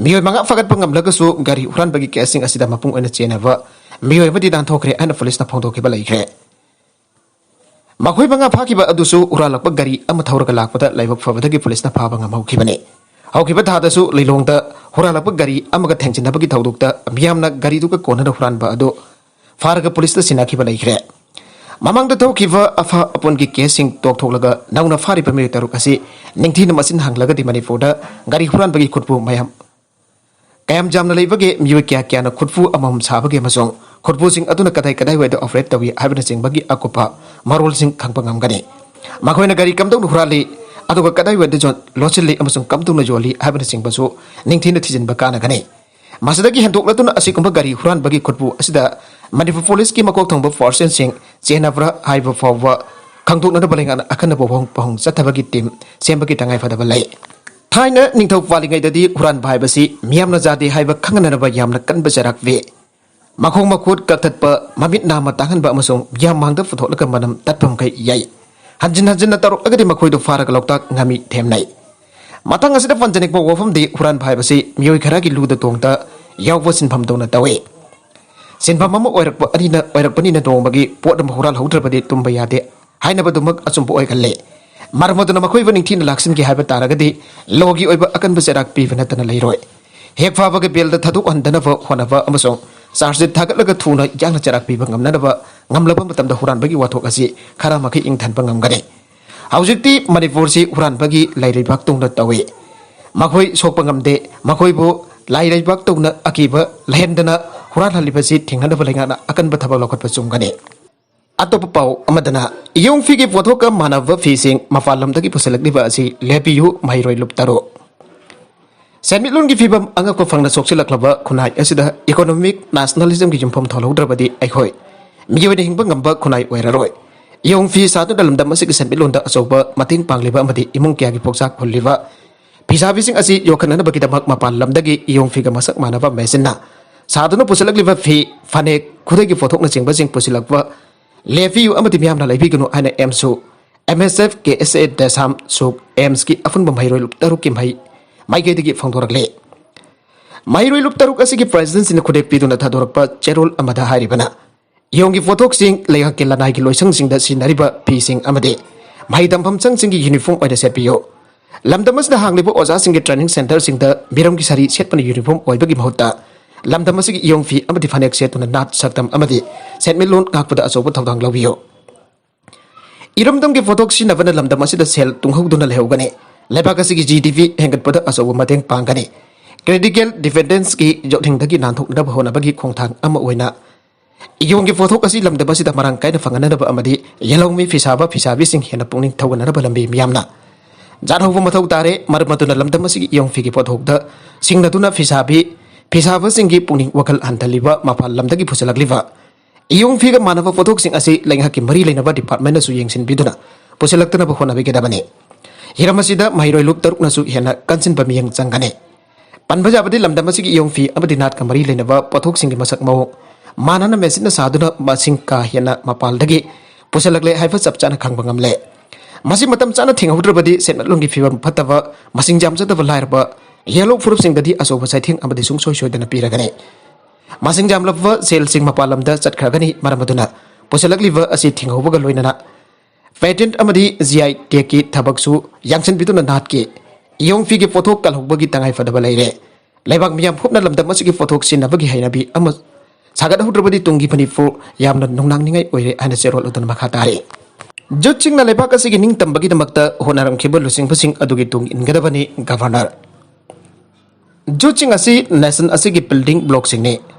ꯃꯤꯑꯣꯏ ꯃꯉꯥ ꯐꯥꯒꯠꯄ ꯉꯝꯂꯒꯁꯨ ꯒꯥꯔꯤ ꯍꯨꯔꯥꯟꯕꯒꯤ ꯀꯦꯁꯁꯤꯡ ꯑꯁꯤꯗ ꯃꯄꯨꯡ ꯑꯣꯏꯅ ꯆꯦꯟꯅꯕ ꯃꯤꯑꯣꯏ ꯑꯃꯗꯤ ꯅꯥꯟꯊꯣꯛꯈ꯭ꯔꯦ ꯍꯥꯏꯅ ꯄꯨꯂꯤꯁꯅ ꯐꯣꯡꯗꯣꯛꯈꯤꯕ ꯂꯩꯈ꯭ꯔꯦ꯫ ꯃꯈꯣꯏ ꯃꯉꯥ ꯐꯥꯈꯤꯕ ꯑꯗꯨꯁꯨ ꯍꯨꯔꯥꯜꯂꯛꯄ ꯒꯥꯔꯤ ꯑꯃ ꯊꯧꯔꯒ ꯂꯥꯛꯄꯗ ꯂꯥꯏꯕꯛ ꯐꯕꯗꯒꯤ ꯄꯨꯂꯤꯁꯅ ꯐꯥꯕ ꯉꯝꯍꯧꯈꯤꯕꯅꯤ꯫ ꯍꯧꯈꯤꯕ ꯊꯥꯗꯁꯨ ꯂꯤꯂꯣꯡꯗ ꯍꯨꯔꯥꯜꯂꯛꯄ ꯒꯥꯔꯤ ꯑꯃꯒ ꯊꯦꯡꯖꯤꯟꯅꯕꯒꯤ ꯊꯧꯗꯣꯛꯇ ꯃꯤꯌꯥꯝꯅ ꯒꯥꯔꯤꯗꯨꯒ ꯀꯣꯟꯅꯅ ꯍꯨꯔꯥꯟꯕ ꯑꯗꯨ ꯐꯥꯔꯒ ꯄꯨꯂꯤꯁꯇ ꯁꯤꯟꯅꯈꯤꯕ ꯂꯩꯈ꯭ꯔꯦ꯫ ꯃꯃꯥꯡꯗ ꯊꯣꯛꯈꯤꯕ ꯑꯐ ꯑꯄꯨꯟꯒꯤ ꯀꯦꯁꯁꯤꯡ ꯇꯣꯛꯊꯣꯛꯂꯒ ꯅꯧꯅ ꯐꯥꯔꯤꯕ ꯃꯤꯑꯣꯏ ꯇꯔꯨꯛ ꯑꯁꯤ ꯅꯤꯡꯊꯤꯅ ꯃꯁꯤꯟ ꯍꯪꯂꯒꯗꯤ ꯃꯅꯤꯄꯨꯔꯗ ꯒꯥꯔꯤ ꯍꯨꯔꯥꯟꯕꯒꯤ ꯈꯨꯠꯄꯨ ꯃꯌꯥꯝ ꯀꯌꯥꯝ ꯌꯥꯝꯅ ꯂꯩꯕꯒꯦ, ꯃꯤꯑꯣꯏ ꯀꯌꯥ ꯀꯌꯥꯅ ꯈꯨꯠꯄꯨ ꯑꯃꯃꯝ ꯁꯥꯕꯒꯦ ꯑꯃꯁꯨꯡ ꯈꯨꯠꯄꯨꯁꯤꯡ ꯑꯗꯨꯅ ꯀꯗꯥꯏ ꯀꯗꯥꯏꯋꯥꯏꯗ operate ꯇꯧꯏ ꯍꯥꯏꯕꯅꯆꯤꯡꯕꯒꯤ ꯑꯀꯨꯞꯄ ꯃꯔꯣꯜꯁꯤꯡ ꯈꯪꯕ ꯉꯝꯒꯅꯤ꯫ ꯃꯈꯣꯏꯅ ꯒꯥꯔꯤ ꯀꯝꯗꯧꯅ ꯍꯨꯔꯥꯜꯂꯤ, ꯑꯗꯨꯒ ꯀꯗꯥꯏꯋꯥꯏꯗ ꯌꯣꯟ-, ꯂꯣꯠꯁꯤꯜꯂꯤ ꯑꯃꯁꯨꯡ ꯀꯝꯗꯧꯅ ꯌꯣꯜꯂꯤ ꯍꯥꯏꯕꯅꯆꯤꯡꯕꯁꯨ ꯅꯤꯡꯊꯤꯅ ꯊꯤꯖꯤꯟꯕ ꯀꯥꯟꯅꯒꯅꯤ꯫ ꯃꯁꯤꯗꯒꯤ ꯍꯦꯟꯗꯣꯛꯂꯗꯨꯅ ꯑꯁꯤꯒꯨꯝꯕ ꯒꯥꯔꯤ ꯍꯨꯔꯥꯟꯕꯒꯤ ꯈꯨꯠꯄꯨ ꯑꯁꯤꯗ ꯃꯅꯤꯄꯨꯔ ꯄꯨꯂꯤꯁꯀꯤ ꯃꯀꯣꯛ ꯊꯣꯡꯕ ꯐꯣꯔꯁꯟꯁꯤꯡ ꯆꯦꯟꯅꯕ꯭ꯔꯥ ꯍꯥꯏꯕ ꯐꯥꯎꯕ ꯈꯪꯗꯣꯛꯅꯅꯕ ꯂꯩꯉꯥꯛꯅ ꯑꯈꯟꯅꯕ ꯋꯥꯍꯪ ꯄꯥꯎꯍꯪ ꯆꯠꯊꯕꯒꯤ ꯇꯤꯝ ꯁꯦꯝꯕꯒꯤ ꯇꯉꯥꯏꯐꯗꯕ ꯂꯩ꯫ ꯊꯥꯏꯅ ꯅꯤꯡꯊꯧ ꯄꯥꯜꯂꯤꯉꯩꯗꯗꯤ ꯍꯨꯔꯥꯟꯕ ꯍꯥꯏꯕꯁꯤ ꯃꯤꯌꯥꯝꯅ ꯌꯥꯗꯦ ꯍꯥꯏꯕ ꯈꯪꯍꯟꯅꯅꯕ ꯌꯥꯝꯅ ꯀꯟꯕ ꯆꯩꯔꯥꯛ ꯄꯤ꯫ ꯃꯈꯣꯡ ꯃꯈꯨꯠ ꯀꯛꯊꯠꯄ, ꯃꯃꯤꯠ ꯅꯥꯝꯃ ꯇꯥꯡꯍꯟꯕ ꯑꯃꯁꯨꯡ ꯃꯤꯌꯥꯝ ꯃꯥꯡꯗ ꯄꯨꯊꯣꯛꯂꯒ ꯃꯅꯝ ꯇꯠꯄ ꯃꯈꯩ ꯌꯥꯏ꯫ ꯍꯟꯖꯤꯟ ꯍꯟꯖꯤꯟꯅ ꯇꯧꯔꯛꯂꯒꯗꯤ ꯃꯈꯣꯏꯗꯨ ꯐꯥꯔꯒ ꯂꯣꯛꯇꯥꯛ ꯉꯥꯃꯤ ꯊꯦꯝꯅꯩ꯫ ꯃꯊꯪ ꯑꯁꯤꯗ ꯄꯟꯖꯅꯤꯡꯕ ꯋꯥꯐꯝꯗꯤ ꯍꯨꯔꯥꯟꯕ ꯍꯥꯏꯕꯁꯤ ꯃꯤꯑꯣꯏ ꯈꯔꯒꯤ ꯂꯨꯗ ꯇꯣꯡꯗ ꯌꯥꯎꯕ ꯁꯤꯟꯐꯝꯗꯧꯅ ꯇꯧꯏ꯫ ꯁꯤꯟꯐꯝ ꯑꯃ ꯑꯣꯏꯔꯛꯄ ꯑꯅꯤꯅ ꯑꯣꯏꯔꯛꯄꯅꯤꯅ ꯅꯣꯡꯃꯒꯤ ꯄꯣꯠ ꯑꯃ ꯍꯨꯔꯥꯜꯍꯧꯗ꯭ꯔꯕꯗꯤ ꯇꯨꯝꯕ ꯌꯥꯗꯦ ꯍꯥꯏꯅꯕꯗꯨꯃꯛ ꯑꯆꯨꯝꯕ ꯑꯣꯏꯒꯜꯂꯤ꯫ ꯃꯔꯝ ꯑꯗꯨꯅ ꯃꯈꯣꯏꯕꯨ ꯅꯤꯡꯊꯤꯅ ꯂꯥꯛꯁꯤꯟꯒꯦ ꯍꯥꯏꯕ ꯇꯥꯔꯒꯗꯤ ꯂꯣꯒꯤ ꯑꯣꯏꯕ ꯑꯀꯟꯕ ꯆꯩꯔꯥꯛ ꯄꯤꯕ ꯅꯠꯇꯅ ꯂꯩꯔꯣꯏ꯫ ꯍꯦꯛ ꯐꯥꯕꯒ ꯕꯦꯜꯗ ꯊꯥꯗꯣꯛꯍꯟꯗꯅꯕ ꯍꯣꯠꯅꯕ ꯑꯃꯁꯨꯡ ꯆꯥꯔꯖꯁꯤꯠ ꯊꯥꯒꯠꯂꯒ ꯊꯨꯅ ꯌꯥꯡꯅ ꯆꯩꯔꯥꯛ ꯄꯤꯕ ꯉꯝꯅꯅꯕ ꯉꯝꯂꯕ ꯃꯇꯝꯗ ꯍꯨꯔꯥꯟꯕꯒꯤ ꯋꯥꯊꯣꯛ ꯑꯁꯤ ꯈꯔ ꯃꯈꯩ ꯏꯪꯊꯟꯕ ꯉꯝꯒꯅꯤ꯫ ꯍꯧꯖꯤꯛꯇꯤ ꯃꯅꯤꯄꯨꯔꯁꯤ ꯍꯨꯔꯥꯟꯕꯒꯤ ꯂꯥꯏꯔꯩꯕꯥꯛ ꯇꯧꯅ ꯇꯧꯏ꯫ ꯃꯈꯣꯏ ꯁꯣꯛꯄ ꯉꯝꯗꯦ꯫ ꯃꯈꯣꯏꯕꯨ ꯂꯥꯏꯔꯩꯕꯥꯛ ꯇꯧꯅ ꯑꯀꯤꯕ ꯂꯩꯍꯟꯗꯅ ꯍꯨꯔꯥꯟꯍꯜꯂꯤꯕꯁꯤ ꯊꯤꯡꯅꯅꯕ ꯂꯩꯉꯥꯛꯅ ꯑꯀꯟꯕ ꯊꯕꯛ ꯂꯧꯈꯠꯄ ꯆꯨꯝꯒꯅꯤ꯫ ꯑꯇꯣꯞꯄ ꯄꯥꯎ ꯑꯃꯗꯅ, ꯏꯌꯣꯡ ꯐꯤꯒꯤ ꯄꯣꯠꯊꯣꯛꯀ ꯃꯥꯟꯅꯕ ꯐꯤꯁꯤꯡ ꯃꯄꯥꯟ ꯂꯝꯗꯒꯤ ꯄꯨꯁꯤꯜꯂꯛꯂꯤꯕ ꯑꯁꯤ ꯂꯦꯞꯄꯤꯌꯨ, ꯃꯍꯩꯔꯣꯏ ꯂꯨꯞ ꯇꯔꯨꯛ꯫ ꯁꯦꯟꯃꯤꯠꯂꯣꯟꯒꯤ ꯐꯤꯕꯝ ꯑꯉꯛꯄ ꯐꯪꯅ ꯁꯣꯛꯆꯤꯜꯂꯛꯂꯕ ꯈꯨꯟꯅꯥꯏ ꯑꯁꯤꯗ economic nationalismꯒꯤ ꯌꯨꯝꯐꯝ ꯊꯣꯜꯍꯧꯗ꯭ꯔꯕꯗꯤ ꯑꯩꯈꯣꯏ ꯃꯤꯑꯣꯏꯅ ꯍꯤꯡꯕ ꯉꯝꯕ ꯈꯨꯟꯅꯥꯏ ꯑꯣꯏꯔꯔꯣꯏ꯫ ꯏꯌꯣꯡ ꯐꯤ ꯁꯥꯗꯨꯅ ꯂꯝꯗꯝ ꯑꯁꯤꯒꯤ ꯁꯦꯟꯃꯤꯠꯂꯣꯟꯗ ꯑꯆꯧꯕ ꯃꯇꯦꯡ ꯄꯥꯡꯂꯤꯕ ꯑꯃꯗꯤ ꯏꯃꯨꯡ ꯀꯌꯥꯒꯤ ꯄꯣꯛꯆꯥꯛ ꯍꯨꯜꯂꯤꯕ ꯐꯤꯁꯥꯕꯤꯁꯤꯡ ꯑꯁꯤ ꯌꯣꯛꯈꯠꯅꯅꯕꯒꯤꯗꯃꯛ ꯃꯄꯥꯟ ꯂꯝꯗꯒꯤ ꯏꯌꯣꯡ ꯐꯤꯒ ꯃꯁꯛ ꯃꯥꯟꯅꯕ ꯃꯦꯆꯤꯟꯅ ꯁꯥꯗꯨꯅ ꯄꯨꯁꯤꯜꯂꯛꯂꯤꯕ ꯐꯤ, ꯐꯅꯦꯛ, ꯈꯨꯗꯩꯒꯤ ꯄꯣꯠꯊꯣꯛꯅꯆꯤꯡꯕꯁꯤꯡ ꯄꯨꯁꯤꯜꯂꯛꯄ ꯂꯦꯞꯄꯤꯌꯨ ꯑꯃꯗꯤ ꯃꯤꯌꯥꯝꯅ ꯂꯩꯕꯤꯒꯅꯨ ꯍꯥꯏꯅ ꯑꯦꯝꯁꯨ, M S F K S A ꯗꯦꯁꯥꯝ ꯁꯨꯛ ꯑꯦꯝꯁꯀꯤ ꯑꯄꯨꯟꯕ ꯃꯍꯩꯔꯣꯏ ꯂꯨꯞ ꯇꯔꯨꯛꯀꯤ ꯃꯍꯩ ꯃꯥꯏꯀꯩꯗꯒꯤ ꯐꯣꯡꯗꯣꯔꯛꯂꯤ꯫ ꯃꯍꯩꯔꯣꯏ ꯂꯨꯞ ꯇꯔꯨꯛ ꯑꯁꯤꯒꯤ ꯄ꯭ꯔꯁꯤꯗꯦꯟꯁꯤꯅ ꯈꯨꯗꯦꯛ ꯄꯤꯗꯨꯅ ꯊꯥꯗꯣꯔꯛꯄ ꯆꯦꯔꯣꯜ ꯑꯃꯗ ꯍꯥꯏꯔꯤꯕꯅ, ꯏꯌꯣꯡꯒꯤ ꯄꯣꯠꯊꯣꯛꯁꯤꯡ ꯂꯩꯉꯥꯛꯀꯤ ꯂꯅꯥꯏꯒꯤ ꯂꯣꯏꯁꯪꯁꯤꯡꯗ ꯁꯤꯖꯤꯟꯅꯔꯤꯕ ꯐꯤꯁꯤꯡ ꯑꯃꯗꯤ ꯃꯍꯩ ꯇꯝꯐꯝ ꯁꯪꯁꯤꯡꯒꯤ ꯌꯨꯅꯤꯐꯣꯔꯝ ꯑꯣꯏꯅ ꯁꯦꯠꯄꯤꯌꯨ꯫ ꯂꯝꯗꯝ ꯑꯁꯤꯗ ꯍꯥꯡꯂꯤꯕ ꯑꯣꯖꯥꯁꯤꯡꯒꯤ ꯇ꯭ꯔꯦꯅꯤꯡ ꯁꯦꯟꯇꯔꯁꯤꯡꯗ ꯃꯤꯔꯝꯒꯤ ꯁꯥꯔꯤ ꯁꯦꯠꯄꯅ ꯌꯨꯅꯤꯐꯣꯔꯝ ꯑꯣꯏꯕꯒꯤ ꯃꯍꯨꯠꯇ ꯂꯝꯗꯝ ꯑꯁꯤꯒꯤ ꯏꯌꯣꯡ ꯐꯤ ꯑꯃꯗꯤ ꯐꯅꯦꯛ ꯁꯦꯠꯇꯨꯅ ꯅꯥꯠ, ꯁꯛꯇꯝ ꯑꯃꯗꯤ ꯁꯦꯟꯃꯤꯠꯂꯣꯟ ꯉꯥꯛꯄꯗ ꯑꯆꯧꯕ ꯊꯧꯗꯥꯡ ꯂꯧꯕꯤꯌꯨ꯫ ꯏꯔꯝꯗꯝꯒꯤ ꯄꯣꯠꯊꯣꯛ ꯁꯤꯖꯤꯟꯅꯕꯅ ꯂꯝꯗꯝ ꯑꯁꯤꯗ ꯁꯦꯜ ꯇꯨꯡꯍꯧꯗꯨꯅ ꯂꯩꯍꯧꯒꯅꯤ꯫ ꯂꯩꯕꯥꯛ ꯑꯁꯤꯒꯤ G D P ꯍꯦꯟꯒꯠꯄꯗ ꯑꯆꯧꯕ ꯃꯇꯦꯡ ꯄꯥꯡꯒꯅꯤ꯫ Critical dependenceꯀꯤ ꯌꯣꯠꯂꯤꯡꯗꯒꯤ ꯅꯥꯟꯊꯣꯛꯅꯕ ꯍꯣꯠꯅꯕꯒꯤ ꯈꯣꯡꯊꯥꯡ ꯑꯃ ꯑꯣꯏꯅ ꯏꯌꯣꯡꯒꯤ ꯄꯣꯠꯊꯣꯛ ꯑꯁꯤ ꯂꯝꯗꯝ ꯑꯁꯤꯗ ꯃꯔꯥꯡ ꯀꯥꯏꯅ ꯐꯪꯍꯟꯅꯕ ꯑꯃꯗꯤ ꯌꯦꯜꯍꯧꯃꯤ ꯐꯤꯁꯥꯕ ꯐꯤꯁꯥꯕꯤꯁꯤꯡ ꯍꯦꯟꯅ ꯄꯨꯛꯅꯤꯡ ꯊꯧꯒꯠꯅꯅꯕ ꯂꯝꯕꯤ ꯃꯤꯌꯥꯝꯅ ꯌꯥꯠꯍꯧꯕ ꯃꯊꯧ ꯇꯥꯔꯦ꯫ ꯃꯔꯝ ꯑꯗꯨꯅ ꯂꯝꯗꯝ ꯑꯁꯤꯒꯤ ꯏꯌꯣꯡ ꯐꯤꯒꯤ ꯄꯣꯠꯊꯣꯛꯇ ꯁꯤꯡꯅꯗꯨꯅ ꯐꯤꯁꯥꯕꯤ, ꯐꯤꯁꯥꯕꯁꯤꯡꯒꯤ ꯄꯨꯛꯅꯤꯡ ꯋꯥꯈꯜ ꯍꯟꯊꯜꯂꯤꯕ ꯃꯄꯥꯟ ꯂꯝꯗꯒꯤ ꯄꯨꯁꯤꯜꯂꯛꯂꯤꯕ ꯏꯌꯣꯡ ꯐꯤꯒ ꯃꯥꯟꯅꯕ ꯄꯣꯠꯊꯣꯛꯁꯤꯡ ꯑꯁꯤ ꯂꯩꯉꯥꯛꯀꯤ ꯃꯔꯤ ꯂꯩꯅꯕ departmentꯅꯁꯨ ꯌꯦꯡꯁꯤꯟꯕꯤꯗꯨꯅ ꯄꯨꯁꯤꯜꯂꯛꯇꯅꯕ ꯍꯣꯠꯅꯕꯤꯒꯗꯕꯅꯤ꯫ ꯍꯤꯔꯝ ꯑꯁꯤꯗ ꯃꯍꯩꯔꯣꯏ ꯂꯨꯞ ꯇꯔꯨꯛꯅꯁꯨ ꯍꯦꯟꯅ ꯀꯟꯁꯤꯟꯕ ꯃꯤꯠꯌꯦꯡ ꯆꯪꯒꯅꯤ꯫ ꯄꯟꯕ ꯌꯥꯕꯗꯤ ꯂꯝꯗꯝ ꯑꯁꯤꯒꯤ ꯏꯌꯣꯡ ꯐꯤ ꯑꯃꯗꯤ ꯅꯥꯠꯀ ꯃꯔꯤ ꯂꯩꯅꯕ ꯄꯣꯠꯊꯣꯛꯁꯤꯡꯒꯤ ꯃꯁꯛ ꯃꯑꯣꯡ ꯃꯥꯟꯅꯅ ꯃꯦꯆꯤꯟꯅ ꯁꯥꯗꯨꯅ ꯃꯁꯤꯡ ꯀꯥ ꯍꯦꯟꯅ ꯃꯄꯥꯟꯗꯒꯤ ꯄꯨꯁꯤꯜꯂꯛꯂꯦ ꯍꯥꯏꯕ ꯆꯞ ꯆꯥꯅ ꯈꯪꯕ ꯉꯝꯂꯦ꯫ ꯃꯁꯤ ꯃꯇꯝ ꯆꯥꯅ ꯊꯤꯡꯍꯧꯗ꯭ꯔꯕꯗꯤ ꯁꯦꯟꯃꯤꯠꯂꯣꯟꯒꯤ ꯐꯤꯕꯝ ꯐꯠꯇꯕ, ꯃꯁꯤꯡ ꯌꯥꯝꯖꯗꯕ ꯂꯥꯏꯔꯕ, ꯌꯦꯜꯂꯣ ꯐꯨꯔꯨꯞꯁꯤꯡꯗꯗꯤ ꯑꯆꯧꯕ ꯆꯩꯊꯦꯡ ꯑꯃꯗꯤ ꯁꯨꯡꯁꯣꯏ ꯁꯣꯏꯗꯅ ꯄꯤꯔꯒꯅꯤ꯫ ꯃꯁꯤꯡ ꯌꯥꯝꯂꯕ ꯁꯦꯜꯁꯤꯡ ꯃꯄꯥꯟ ꯂꯝꯗ ꯆꯠꯈ꯭ꯔꯒꯅꯤ꯫ ꯃꯔꯝ ꯑꯗꯨꯅ ꯄꯨꯁꯤꯜꯂꯛꯂꯤꯕ ꯑꯁꯤ ꯊꯤꯡꯍꯧꯕꯒ ꯂꯣꯏꯅꯅ patent ꯑꯃꯗꯤ G I tagꯀꯤ ꯊꯕꯛꯁꯨ ꯌꯥꯡꯁꯤꯟꯕꯤꯗꯨꯅ ꯅꯥꯠꯀꯤ ꯏꯌꯣꯡ ꯐꯤꯒꯤ ꯄꯣꯠꯊꯣꯛ ꯀꯜꯍꯧꯕꯒꯤ ꯇꯉꯥꯏꯐꯗꯕ ꯂꯩꯔꯦ꯫ ꯂꯩꯕꯥꯛ ꯃꯤꯌꯥꯝ ꯄꯨꯝꯅ ꯂꯝꯗꯝ ꯑꯁꯤꯒꯤ ꯄꯣꯠꯊꯣꯛ ꯁꯤꯖꯤꯟꯅꯕꯒꯤ ꯍꯩꯅꯕꯤ ꯑꯃ ꯁꯥꯒꯠꯍꯧꯗ꯭ꯔꯕꯗꯤ ꯇꯨꯡꯒꯤ ꯃꯅꯤꯄꯨꯔ ꯌꯥꯝꯅ ꯅꯨꯡꯅꯥꯡꯅꯤꯡꯉꯥꯏ ꯑꯣꯏꯔꯦ ꯍꯥꯏꯅ ꯆꯦꯔꯣꯜ ꯑꯗꯨꯅ ꯃꯈꯥ ꯇꯥꯔꯤ꯫ ꯖꯨꯠꯁꯤꯡꯅ ꯂꯩꯕꯥꯛ ꯑꯁꯤꯒꯤ ꯅꯤꯡꯇꯝꯕꯒꯤꯗꯃꯛꯇ ꯍꯣꯠꯅꯔꯝꯈꯤꯕ ꯂꯨꯆꯤꯡꯕꯁꯤꯡ ꯑꯗꯨꯒꯤ ꯇꯨꯡ ꯏꯟꯒꯗꯕꯅꯤ꯫ ꯒꯚꯔꯅꯔ ꯖꯨꯠꯁꯤꯡ ꯑꯁꯤ ꯅꯦꯁꯟ ꯑꯁꯤꯒꯤ ꯕꯤꯜꯗꯤꯡ ꯕ꯭ꯂꯣꯛꯁꯤꯡꯅꯤ꯫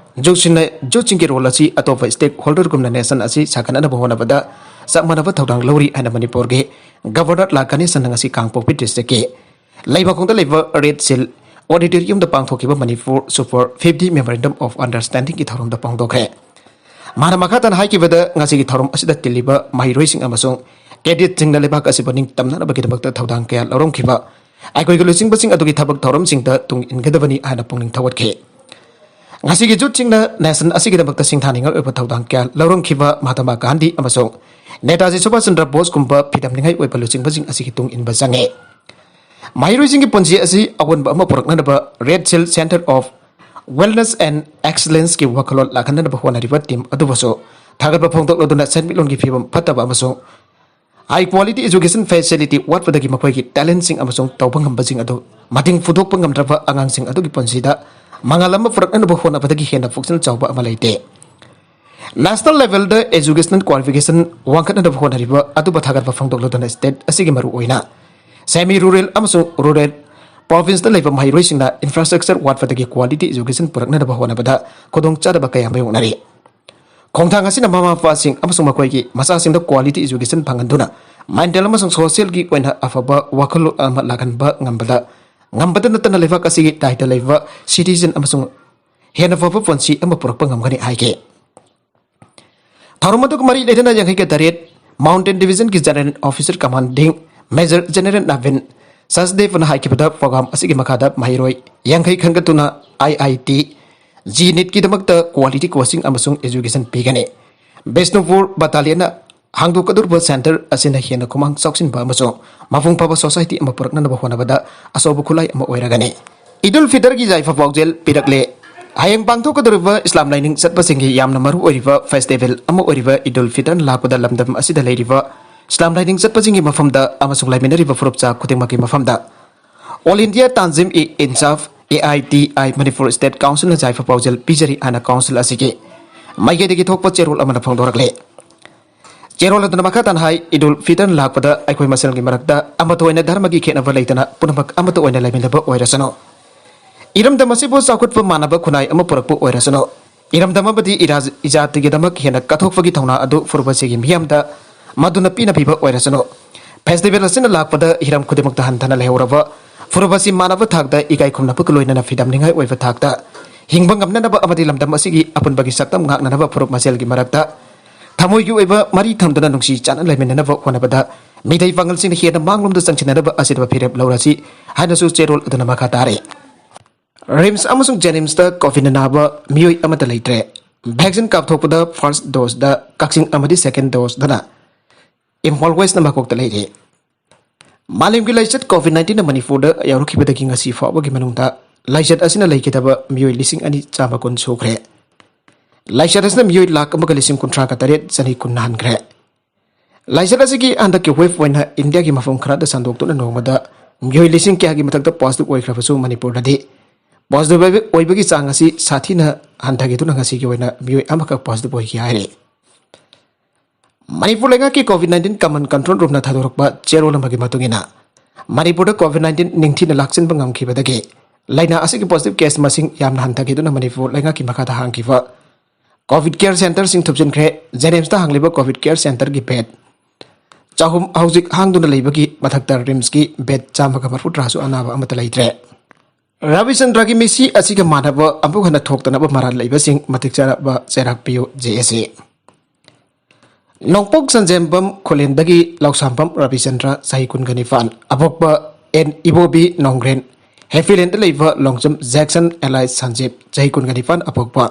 ꯖꯨꯠꯁꯤꯡꯅ ꯖꯨꯠꯁꯤꯡꯒꯤ ꯔꯣꯜ ꯑꯁꯤ ꯑꯇꯣꯞꯄ ꯁ꯭ꯇꯦꯛ ꯍꯣꯜꯗꯔꯒꯨꯝꯅ ꯅꯦꯁꯟ ꯑꯁꯤ ꯁꯥꯒꯠꯅꯕ ꯍꯣꯠꯅꯕꯗ ꯆꯞ ꯃꯥꯟꯅꯕ ꯊꯧꯗꯥꯡ ꯂꯧꯔꯤ ꯍꯥꯏꯅ ꯃꯅꯤꯄꯨꯔꯒꯤ ꯒꯚꯔꯅꯔ ꯂꯥ ꯒꯅꯦꯁꯟꯅ ꯉꯁꯤ ꯀꯥꯡꯄꯣꯛꯄꯤ ꯗꯤꯁꯇ꯭ꯔꯤꯛꯀꯤ ꯂꯩꯃꯈꯣꯡꯗ ꯂꯩꯕ ꯔꯦꯠ ꯁꯤꯜ ꯑꯣꯗꯤꯇꯣꯔꯤꯌꯝꯗ ꯄꯥꯡꯊꯣꯛꯈꯤꯕ Manipur super fifty memorandum of ꯑꯟꯗꯔꯁꯇꯦꯟꯗꯤꯡꯒꯤ ꯊꯧꯔꯝꯗ ꯐꯣꯡꯗꯣꯛꯈ꯭ꯔꯦ꯫ ꯃꯍꯥꯛꯅ ꯃꯈꯥ ꯇꯥꯅ ꯍꯥꯏꯈꯤꯕꯗ, ꯉꯁꯤꯒꯤ ꯊꯧꯔꯝ ꯑꯁꯤꯗ ꯇꯤꯜꯂꯤꯕ ꯃꯍꯩꯔꯣꯏꯁꯤꯡ ꯑꯃꯁꯨꯡ ꯀꯦꯗꯦꯠꯁꯤꯡꯅ ꯂꯩꯕꯥꯛ ꯑꯁꯤꯕꯨ ꯅꯤꯡꯇꯝꯅꯅꯕꯒꯤꯗꯃꯛꯇ ꯊꯧꯗꯥꯡ ꯀꯌꯥ ꯂꯧꯔꯝꯈꯤꯕ ꯑꯩꯈꯣꯏꯒꯤ ꯂꯨꯆꯤꯡꯕꯁꯤꯡ ꯑꯗꯨꯒꯤ ꯊꯕꯛ ꯊꯧꯔꯝꯁꯤꯡꯗ ꯇꯨꯡ ꯏꯟꯒꯗꯕꯅꯤ ꯍꯥꯏꯅ ꯄꯨꯛꯅꯤꯡ ꯊꯧꯒꯠꯈꯤ꯫ ꯉꯁꯤꯒꯤ ꯖꯨꯠꯁꯤꯡꯅ ꯅꯦꯁꯟ ꯑꯁꯤꯒꯤꯗꯃꯛꯇ ꯁꯤꯡꯊꯥꯅꯤꯡꯉꯥꯏ ꯑꯣꯏꯕ ꯊꯧꯗꯥꯡ ꯀꯌꯥ ꯂꯧꯔꯝꯈꯤꯕ ꯃꯍꯥꯇꯃꯥ ꯒꯥꯟꯙꯤ ꯑꯃꯁꯨꯡ ꯅꯦꯇꯥꯖꯤ ꯁꯨꯚꯥꯁ ꯆꯟꯗ꯭ꯔ ꯕꯣꯁꯀꯨꯝꯕ ꯐꯤꯗꯝꯅꯤꯡꯉꯥꯏ ꯑꯣꯏꯕ ꯂꯨꯆꯤꯡꯕꯁꯤꯡ ꯑꯁꯤꯒꯤ ꯇꯨꯡ ꯏꯟꯕ ꯆꯪꯉꯤ꯫ ꯃꯍꯩꯔꯣꯏꯁꯤꯡꯒꯤ ꯄꯨꯟꯁꯤ ꯑꯁꯤ ꯑꯑꯣꯟꯕ ꯑꯃ ꯄꯨꯔꯛꯅꯅꯕ Red Shell Center of Wellness and Excellenceꯀꯤ ꯋꯥꯈꯜꯂꯣꯟ ꯂꯥꯛꯍꯟꯅꯕ ꯍꯣꯠꯅꯔꯤꯕ ꯇꯤꯝ ꯑꯗꯨꯕꯨꯁꯨ ꯊꯥꯒꯠꯄ ꯐꯣꯡꯗꯣꯛꯂꯗꯨꯅ ꯁꯦꯟꯃꯤꯠꯂꯣꯟꯒꯤ ꯐꯤꯕꯝ ꯐꯠꯇꯕ ꯑꯃꯁꯨꯡ high quality education facility ꯋꯥꯠꯄꯗꯒꯤ ꯃꯈꯣꯏꯒꯤ talentꯁꯤꯡ ꯑꯃꯁꯨꯡ ꯇꯧꯕ ꯉꯝꯕꯁꯤꯡ ꯑꯗꯨ ꯃꯇꯤꯡ ꯐꯨꯗꯣꯛꯄ ꯉꯝꯗ꯭ꯔꯕ ꯑꯉꯥꯡꯁꯤꯡ ꯑꯗꯨꯒꯤ ꯄꯨꯟꯁꯤꯗ ꯃꯉꯥꯜ ꯑꯃ ꯄꯨꯔꯛꯅꯅꯕ ꯍꯣꯠꯅꯕꯗꯒꯤ ꯍꯦꯟꯅ ꯄꯨꯛꯆꯦꯜ ꯆꯥꯎꯕ ꯑꯃ ꯂꯩꯇꯦ꯫ National levelꯗ educational qualification ꯋꯥꯡꯈꯠꯅꯕ ꯍꯣꯠꯅꯔꯤꯕ ꯑꯗꯨꯕꯨ ꯊꯥꯒꯠꯄ ꯐꯣꯡꯗꯣꯛꯂꯗꯨꯅ state ꯑꯁꯤꯒꯤ ꯃꯔꯨꯑꯣꯏꯅ semi rural ꯑꯃꯁꯨꯡ rural provinceꯇ ꯂꯩꯕ ꯃꯍꯩꯔꯣꯏꯁꯤꯡꯅ infrastructure ꯋꯥꯠꯄꯗꯒꯤ quality education ꯄꯨꯔꯛꯅꯅꯕ ꯍꯣꯠꯅꯕꯗ ꯈꯨꯗꯣꯡꯆꯥꯗꯕ ꯀꯌꯥ ꯃꯥꯌꯣꯛꯅꯔꯤ꯫ ꯈꯣꯡꯊꯥꯡ ꯑꯁꯤꯅ ꯃꯃꯥ ꯃꯄꯥꯁꯤꯡ ꯑꯃꯁꯨꯡ ꯃꯈꯣꯏꯒꯤ ꯃꯆꯥꯁꯤꯡꯗ quality education ꯐꯪꯍꯟꯗꯨꯅ mental ꯑꯃꯁꯨꯡ socialꯒꯤ ꯑꯣꯏꯅ ꯑꯐꯕ ꯋꯥꯈꯜꯂꯣꯟ ꯑꯃ ꯂꯥꯛꯍꯟꯕ ꯉꯝꯕꯗ, ꯉꯝꯕꯇ ꯅꯠꯇꯅ ꯂꯩꯕꯥꯛ ꯑꯁꯤꯒꯤ ꯗꯥꯏꯇ ꯂꯩꯕ citizen ꯑꯃꯁꯨꯡ ꯍꯦꯟꯅ ꯐꯕ ꯄꯨꯟꯁꯤ ꯑꯃ ꯄꯨꯔꯛꯄ ꯉꯝꯒꯅꯤ ꯍꯥꯏꯈꯤ꯫ ꯊꯧꯔꯝ ꯑꯗꯨꯒ ꯃꯔꯤ ꯂꯩꯅꯅ ꯌꯥꯡꯈꯩꯒ ꯇꯔꯦꯠ Mountain Divisionꯒꯤ General Officer Commanding Major General Navin Sachdevan ꯍꯥꯏꯈꯤꯕꯗ, program ꯑꯁꯤꯒꯤ ꯃꯈꯥꯗ ꯃꯍꯩꯔꯣꯏ ꯌꯥꯡꯈꯩ ꯈꯟꯒꯠꯇꯨꯅ I I T G NEETꯀꯤꯗꯃꯛꯇ quality coaching ꯑꯃꯁꯨꯡ education ꯄꯤꯒꯅꯤ꯫ ꯕꯤꯁꯅꯨꯄꯨꯔ battalionꯅ ꯍꯥꯡꯗꯣꯛꯀꯗꯧꯔꯤꯕ center ꯑꯁꯤꯅ ꯍꯦꯟꯅ ꯈꯨꯃꯥꯡ ꯆꯥꯎꯁꯤꯟꯕ ꯑꯃꯁꯨꯡ ꯃꯄꯨꯡ ꯐꯥꯕ society ꯑꯃ ꯄꯨꯔꯛꯅꯅꯕ ꯍꯣꯠꯅꯕꯗ ꯑꯆꯧꯕ ꯈꯨꯠꯂꯥꯏ ꯑꯃ ꯑꯣꯏꯔꯒꯅꯤ꯫ ꯏꯗꯨꯜ ꯐꯤꯇꯔꯒꯤ ꯌꯥꯏꯐ ꯄꯥꯎꯖꯦꯜ ꯄꯤꯔꯛꯂꯦ꯫ ꯍꯌꯦꯡ ꯄꯥꯡꯊꯣꯛꯀꯗꯧꯔꯤꯕ ꯏꯁꯂꯥꯝ ꯂꯥꯏꯅꯤꯡ ꯆꯠꯄꯁꯤꯡꯒꯤ ꯌꯥꯝꯅ ꯃꯔꯨ ꯑꯣꯏꯔꯤꯕ ꯐꯦꯁꯇꯤꯚꯦꯜ ꯑꯃ ꯑꯣꯏꯔꯤꯕ ꯏꯗꯨꯜ ꯐꯤꯇꯔꯅ ꯂꯥꯛꯄꯗ ꯂꯝꯗꯝ ꯑꯁꯤꯗ ꯂꯩꯔꯤꯕ ꯏꯁꯂꯥꯝ ꯂꯥꯏꯅꯤꯡ ꯆꯠꯄꯁꯤꯡꯒꯤ ꯃꯐꯝꯗ ꯑꯃꯁꯨꯡ ꯂꯩꯃꯤꯟꯅꯔꯤꯕ ꯐꯨꯔꯨꯞꯆꯥ ꯈꯨꯗꯤꯡꯃꯛꯀꯤ ꯃꯐꯝꯗ All India Tanzim-e-Insaf, A I T I, Manipur State Council-ꯅ ꯌꯥꯏꯐ ꯄꯥꯎꯖꯦꯜ ꯄꯤꯖꯔꯤ ꯍꯥꯏꯅ council ꯑꯁꯤꯒꯤ ꯃꯥꯏꯀꯩꯗꯒꯤ ꯊꯣꯛꯄ ꯆꯦꯔꯣꯜ ꯑꯃꯅ ꯐꯣꯡꯗꯣꯔꯛꯂꯤ꯫ ꯆꯦꯔꯣꯜ ꯑꯗꯨꯅ ꯃꯈꯥ ꯇꯥꯅ ꯍꯥꯏ, ꯏꯗꯨꯜ ꯐꯤꯇꯔ ꯂꯥꯛꯄꯗ ꯑꯩꯈꯣꯏ ꯃꯁꯦꯜꯒꯤ ꯃꯔꯛꯇ ꯑꯃꯠꯇ ꯑꯣꯏꯅ ꯙꯔꯃꯒꯤ ꯈꯦꯠꯅꯕ ꯂꯩꯇꯅ ꯄꯨꯝꯅꯃꯛ ꯑꯃꯠꯇ ꯑꯣꯏꯅ ꯂꯩꯃꯤꯟꯅꯕ ꯑꯣꯏꯔꯁꯅꯨ꯫ ꯏꯔꯝꯗꯝ ꯑꯁꯤꯕꯨ ꯆꯥꯎꯈꯠꯄ ꯃꯥꯟꯅꯕ ꯈꯨꯟꯅꯥꯏ ꯑꯃ ꯄꯨꯔꯛꯄ ꯑꯣꯏꯔꯁꯅꯨ꯫ ꯏꯔꯝꯗꯝ ꯑꯃꯗꯤ ꯏꯔꯥꯖ-, ꯏꯖꯥꯇꯤꯒꯤꯗꯃꯛ ꯍꯦꯟꯅ ꯀꯠꯊꯣꯛꯄꯒꯤ ꯊꯧꯅꯥ ꯑꯗꯨ ꯐꯨꯔꯨꯞ ꯑꯁꯤꯒꯤ ꯃꯤꯌꯥꯝꯗ ꯃꯗꯨꯅ ꯄꯤꯅ ꯄꯤꯕ ꯑꯣꯏꯔꯁꯅꯨ꯫ ꯐꯦꯁꯇꯤꯚꯦꯜ ꯑꯁꯤꯅ ꯂꯥꯛꯄꯗ ꯍꯤꯔꯝ ꯈꯨꯗꯤꯡꯃꯛꯇ ꯍꯟꯊꯅ ꯂꯩꯍꯧꯔꯕ ꯐꯨꯔꯨꯞ ꯑꯁꯤ ꯃꯥꯟꯅꯕ ꯊꯥꯛꯇ ꯏꯀꯥꯏ ꯈꯨꯝꯅꯕꯒ ꯂꯣꯏꯅꯅ ꯐꯤꯗꯝꯅꯤꯡꯉꯥꯏ ꯑꯣꯏꯕ ꯊꯥꯛꯇ ꯍꯤꯡꯕ ꯉꯝꯅꯅꯕ ꯑꯃꯗꯤ ꯂꯝꯗꯝ ꯑꯁꯤꯒꯤ ꯑꯄꯨꯟꯕꯒꯤ ꯁꯛꯇꯝ ꯉꯥꯛꯅꯅꯕ ꯐꯨꯔꯨꯞ ꯃꯁꯦꯜꯒꯤ ꯃꯔꯛꯇ ꯊꯃꯣꯏꯒꯤ ꯑꯣꯏꯕ ꯃꯔꯤ ꯊꯝꯗꯨꯅ ꯅꯨꯡꯁꯤ ꯆꯥꯟꯅ ꯂꯩꯃꯤꯟꯅꯅꯕ ꯍꯣꯠꯅꯕꯗ ꯃꯤꯇꯩ ꯄꯥꯉꯜꯁꯤꯡꯅ ꯍꯦꯟꯅ ꯃꯥꯡꯂꯣꯝꯗ ꯆꯪꯁꯤꯟꯅꯅꯕ ꯑꯁꯤꯗꯕ ꯐꯤꯔꯦꯞ ꯂꯧꯔꯁꯤ ꯍꯥꯏꯅꯁꯨ ꯆꯦꯔꯣꯜ ꯑꯗꯨꯅ ꯃꯈꯥ ꯇꯥꯔꯦ꯫ ꯔꯤꯝꯁ ꯑꯃꯁꯨꯡ ꯖꯦꯅꯤꯝꯁꯇ ꯀꯣꯚꯤꯗꯅ ꯅꯥꯕ ꯃꯤꯑꯣꯏ ꯑꯃꯠꯇ ꯂꯩꯇ꯭ꯔꯦ꯫ ꯚꯦꯛꯁꯤꯟ ꯀꯥꯞꯊꯣꯛꯄꯗ ꯐꯥꯔꯁ ꯗꯣꯁꯇ ꯀꯛꯆꯤꯡ ꯑꯃꯗꯤ ꯁꯦꯀꯦꯟ ꯗꯣꯁꯇꯅ ꯏꯝꯐꯥꯜ ꯋꯦꯁꯅ ꯃꯀꯣꯛꯇ ꯂꯩꯔꯤ꯫ ꯃꯥꯂꯦꯝꯒꯤ ꯂꯥꯏꯆꯠ ꯀꯣꯚꯤꯗ ꯅꯥꯏꯟꯇꯤꯟꯅ ꯃꯅꯤꯄꯨꯔꯗ ꯌꯥꯎꯔꯛꯈꯤꯕꯗꯒꯤ ꯉꯁꯤ ꯐꯥꯎꯕꯒꯤ ꯃꯅꯨꯡꯗ ꯂꯥꯏꯆꯠ ꯑꯁꯤꯅ ꯂꯩꯈꯤꯗꯕ ꯃꯤꯑꯣꯏ ꯂꯤꯁꯤꯡ ꯑꯅꯤ ꯆꯥꯝꯃ ꯀꯨꯟ ꯁꯨꯈ꯭ꯔꯦ꯫ ꯂꯥꯏꯆꯠ ꯑꯁꯤꯅ ꯃꯤꯑꯣꯏ ꯂꯥꯈ ꯑꯃꯒ ꯂꯤꯁꯤꯡ ꯀꯨꯟꯊ꯭ꯔꯥꯒ ꯇꯔꯦꯠ ꯆꯅꯤ ꯀꯨꯟ ꯅꯥꯍꯟꯈ꯭ꯔꯦ꯫ ꯂꯥꯏꯆꯠ ꯑꯁꯤꯒꯤ ꯍꯟꯗꯛꯀꯤ ꯋꯦꯕ ꯑꯣꯏꯅ ꯏꯟꯗꯤꯌꯥꯒꯤ ꯃꯐꯝ ꯈꯔꯗ ꯁꯟꯗꯣꯛꯇꯨꯅ ꯅꯣꯡꯃꯗ ꯃꯤꯑꯣꯏ ꯂꯤꯁꯤꯡ ꯀꯌꯥꯒꯤ ꯃꯊꯛꯇ ꯄꯣꯖꯤꯇꯤꯚ ꯑꯣꯏꯈ꯭ꯔꯕꯁꯨ ꯃꯅꯤꯄꯨꯔꯗꯗꯤ ꯄꯣꯖꯤꯇꯤꯚ ꯑꯣꯏꯕꯒꯤ ꯆꯥꯡ ꯑꯁꯤ ꯁꯥꯊꯤꯅ ꯍꯟꯊꯈꯤꯗꯨꯅ ꯉꯁꯤꯒꯤ ꯑꯣꯏꯅ ꯃꯤꯑꯣꯏ ꯑꯃꯈꯛ ꯄꯣꯖꯤꯇꯤꯚ ꯑꯣꯏꯈꯤ ꯍꯥꯏꯔꯤ꯫ ꯃꯅꯤꯄꯨꯔ ꯂꯩꯉꯥꯛꯀꯤ ꯀꯣꯚꯤꯗ ꯅꯥꯏꯟꯇꯤꯟ ꯀꯃꯟ ꯀꯟꯇ꯭ꯔꯣꯜ ꯔꯨꯝꯅ ꯊꯥꯗꯣꯔꯛꯄ ꯆꯦꯔꯣꯜ ꯑꯃꯒꯤ ꯃꯇꯨꯡ ꯏꯟꯅ, ꯃꯅꯤꯄꯨꯔꯗ ꯀꯣꯚꯤꯗ ꯅꯥꯏꯟꯇꯤꯟ ꯅꯤꯡꯊꯤꯅ ꯂꯥꯛꯁꯤꯟꯕ ꯉꯝꯈꯤꯕꯗꯒꯤ ꯂꯥꯏꯅꯥ ꯑꯁꯤꯒꯤ ꯄꯣꯖꯤꯇꯤꯚ ꯀꯦꯁ ꯃꯁꯤꯡ ꯌꯥꯝꯅ ꯍꯟꯊꯈꯤꯗꯨꯅ ꯃꯅꯤꯄꯨꯔ ꯂꯩꯉꯥꯛꯀꯤ ꯃꯈꯥꯗ ꯍꯥꯡꯈꯤꯕ ꯀꯣꯚꯤꯗ ꯀꯦꯌꯔ ꯁꯦꯟꯇꯔꯁꯤꯡ ꯊꯨꯞꯆꯤꯟꯈ꯭ꯔꯦ꯫ ꯖꯦꯅꯤꯝꯁꯇ ꯍꯥꯡꯂꯤꯕ ꯀꯣꯚꯤꯗ ꯀꯦꯌꯔ ꯁꯦꯟꯇꯔꯒꯤ ꯕꯦꯗ ꯆꯍꯨꯝ ꯍꯧꯖꯤꯛ ꯍꯥꯡꯗꯨꯅ ꯂꯩꯕꯒꯤ ꯃꯊꯛꯇ ꯔꯤꯝꯁꯀꯤ ꯕꯦꯗ ꯆꯥꯝꯃꯒ ꯃꯔꯐꯨ ꯇꯔꯥꯁꯨ ꯑꯅꯥꯕ ꯑꯃꯠꯇ ꯂꯩꯇ꯭ꯔꯦ꯫ ꯔꯕꯤꯆꯟꯗ꯭ꯔꯒꯤ ꯃꯤꯠꯁꯤ ꯑꯁꯤꯒ ꯃꯥꯟꯅꯕ ꯑꯃꯨꯛ ꯍꯟꯅ ꯊꯣꯛꯇꯅꯕ ꯃꯔꯥꯜ ꯂꯩꯕꯁꯤꯡ ꯃꯇꯤꯛ ꯆꯥꯔꯕ ꯆꯩꯔꯥꯛ ꯄꯤꯌꯨ, ꯖꯦ ꯑꯦꯁ ꯑꯦ꯫ ꯅꯣꯡꯄꯣꯛ ꯆꯟꯖꯦꯝꯕꯝ ꯈꯨꯂꯦꯟꯗꯒꯤ ꯂꯧꯁꯥꯝꯕꯝ ꯔꯕꯤꯆꯟꯗ꯭ꯔ, ꯆꯍꯤ ꯀꯨꯟꯒ ꯅꯤꯄꯥꯟ, ꯑꯄꯣꯛꯄ ꯑꯦꯟ ꯏꯕꯣꯕꯤ ꯅꯣꯡꯒ꯭ꯔꯦꯟ, ꯍꯦꯄꯤꯂꯦꯟꯗ ꯂꯩꯕ ꯂꯣꯡꯖꯝ ꯖꯦꯛꯁꯟ ꯑꯦꯂꯥꯏꯁ ꯁꯟꯖꯤꯞ, ꯆꯍꯤ ꯀꯨꯟꯒ ꯅꯤꯄꯥꯟ ꯑꯄꯣꯛꯄ,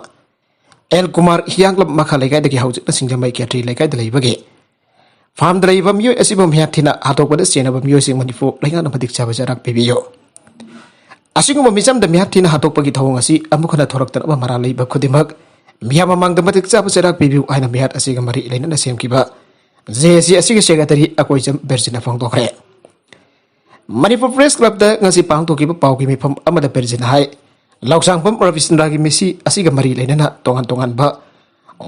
ꯑꯦꯜ ꯀꯨꯃꯥꯔ ꯍꯤꯌꯥꯡꯂꯝ ꯃꯈꯥ ꯂꯩꯀꯥꯏꯗꯒꯤ ꯍꯧꯖꯤꯛꯅ ꯁꯤꯡꯖꯃꯩ ꯀꯦꯇ꯭ꯔꯤ ꯂꯩꯀꯥꯏꯗ ꯂꯩꯕꯒꯤ ꯐꯥꯔꯝꯗ ꯂꯩꯕ ꯃꯤꯑꯣꯏ ꯑꯁꯤꯕꯨ ꯃꯤꯍꯥꯠ ꯊꯤꯅ ꯍꯥꯠꯇꯣꯛꯄꯗ ꯆꯦꯟꯅꯕ ꯃꯤꯑꯣꯏꯁꯤꯡ ꯃꯅꯤꯄꯨꯔ ꯂꯩꯉꯥꯛꯅ ꯃꯇꯤꯛ ꯆꯥꯕ ꯆꯩꯔꯥꯛ ꯄꯤꯕꯤꯌꯨ꯫ ꯑꯁꯤꯒꯨꯝꯕ ꯃꯤꯆꯝꯗ ꯃꯤꯍꯥꯠ ꯊꯤꯅ ꯍꯥꯠꯇꯣꯛꯄꯒꯤ ꯊꯧꯑꯣꯡ ꯑꯁꯤ ꯑꯃꯨꯛ ꯍꯟꯅ ꯊꯣꯔꯛꯇꯅꯕ ꯃꯔꯥꯜ ꯂꯩꯕ ꯈꯨꯗꯤꯡꯃꯛ ꯃꯤꯌꯥꯝ ꯃꯃꯥꯡꯗ ꯃꯇꯤꯛ ꯆꯥꯕ ꯆꯩꯔꯥꯛ ꯄꯤꯕꯤꯌꯨ ꯍꯥꯏꯅ ꯃꯤꯍꯥꯠ ꯑꯁꯤꯒ ꯃꯔꯤ ꯂꯩꯅꯅ ꯁꯦꯝꯈꯤꯕ ꯖꯦ ꯑꯦ ꯁꯤ ꯑꯁꯤꯒꯤ ꯁꯦꯀ꯭ꯔꯦꯇꯔꯤ ꯑꯀꯣꯏꯖꯝ ꯕꯤꯔꯖꯤꯅ ꯐꯣꯡꯗꯣꯛꯈ꯭ꯔꯦ꯫ ꯃꯅꯤꯄꯨꯔ ꯄ꯭ꯔꯦꯁ ꯀ꯭ꯂꯕꯇ ꯉꯁꯤ ꯄꯥꯡꯊꯣꯛꯈꯤꯕ ꯄꯥꯎꯒꯤ ꯃꯤꯐꯝ ꯑꯃꯗ ꯕꯤꯔꯖꯤꯅ ꯍꯥꯏ, ꯂꯧꯁꯥꯡꯕꯝ ꯔꯕꯤꯆꯟꯗ꯭ꯔꯒꯤ ꯃꯤꯁꯤ ꯑꯁꯤꯒ ꯃꯔꯤ ꯂꯩꯅꯅ ꯇꯣꯉꯥꯟ ꯇꯣꯉꯥꯟꯕ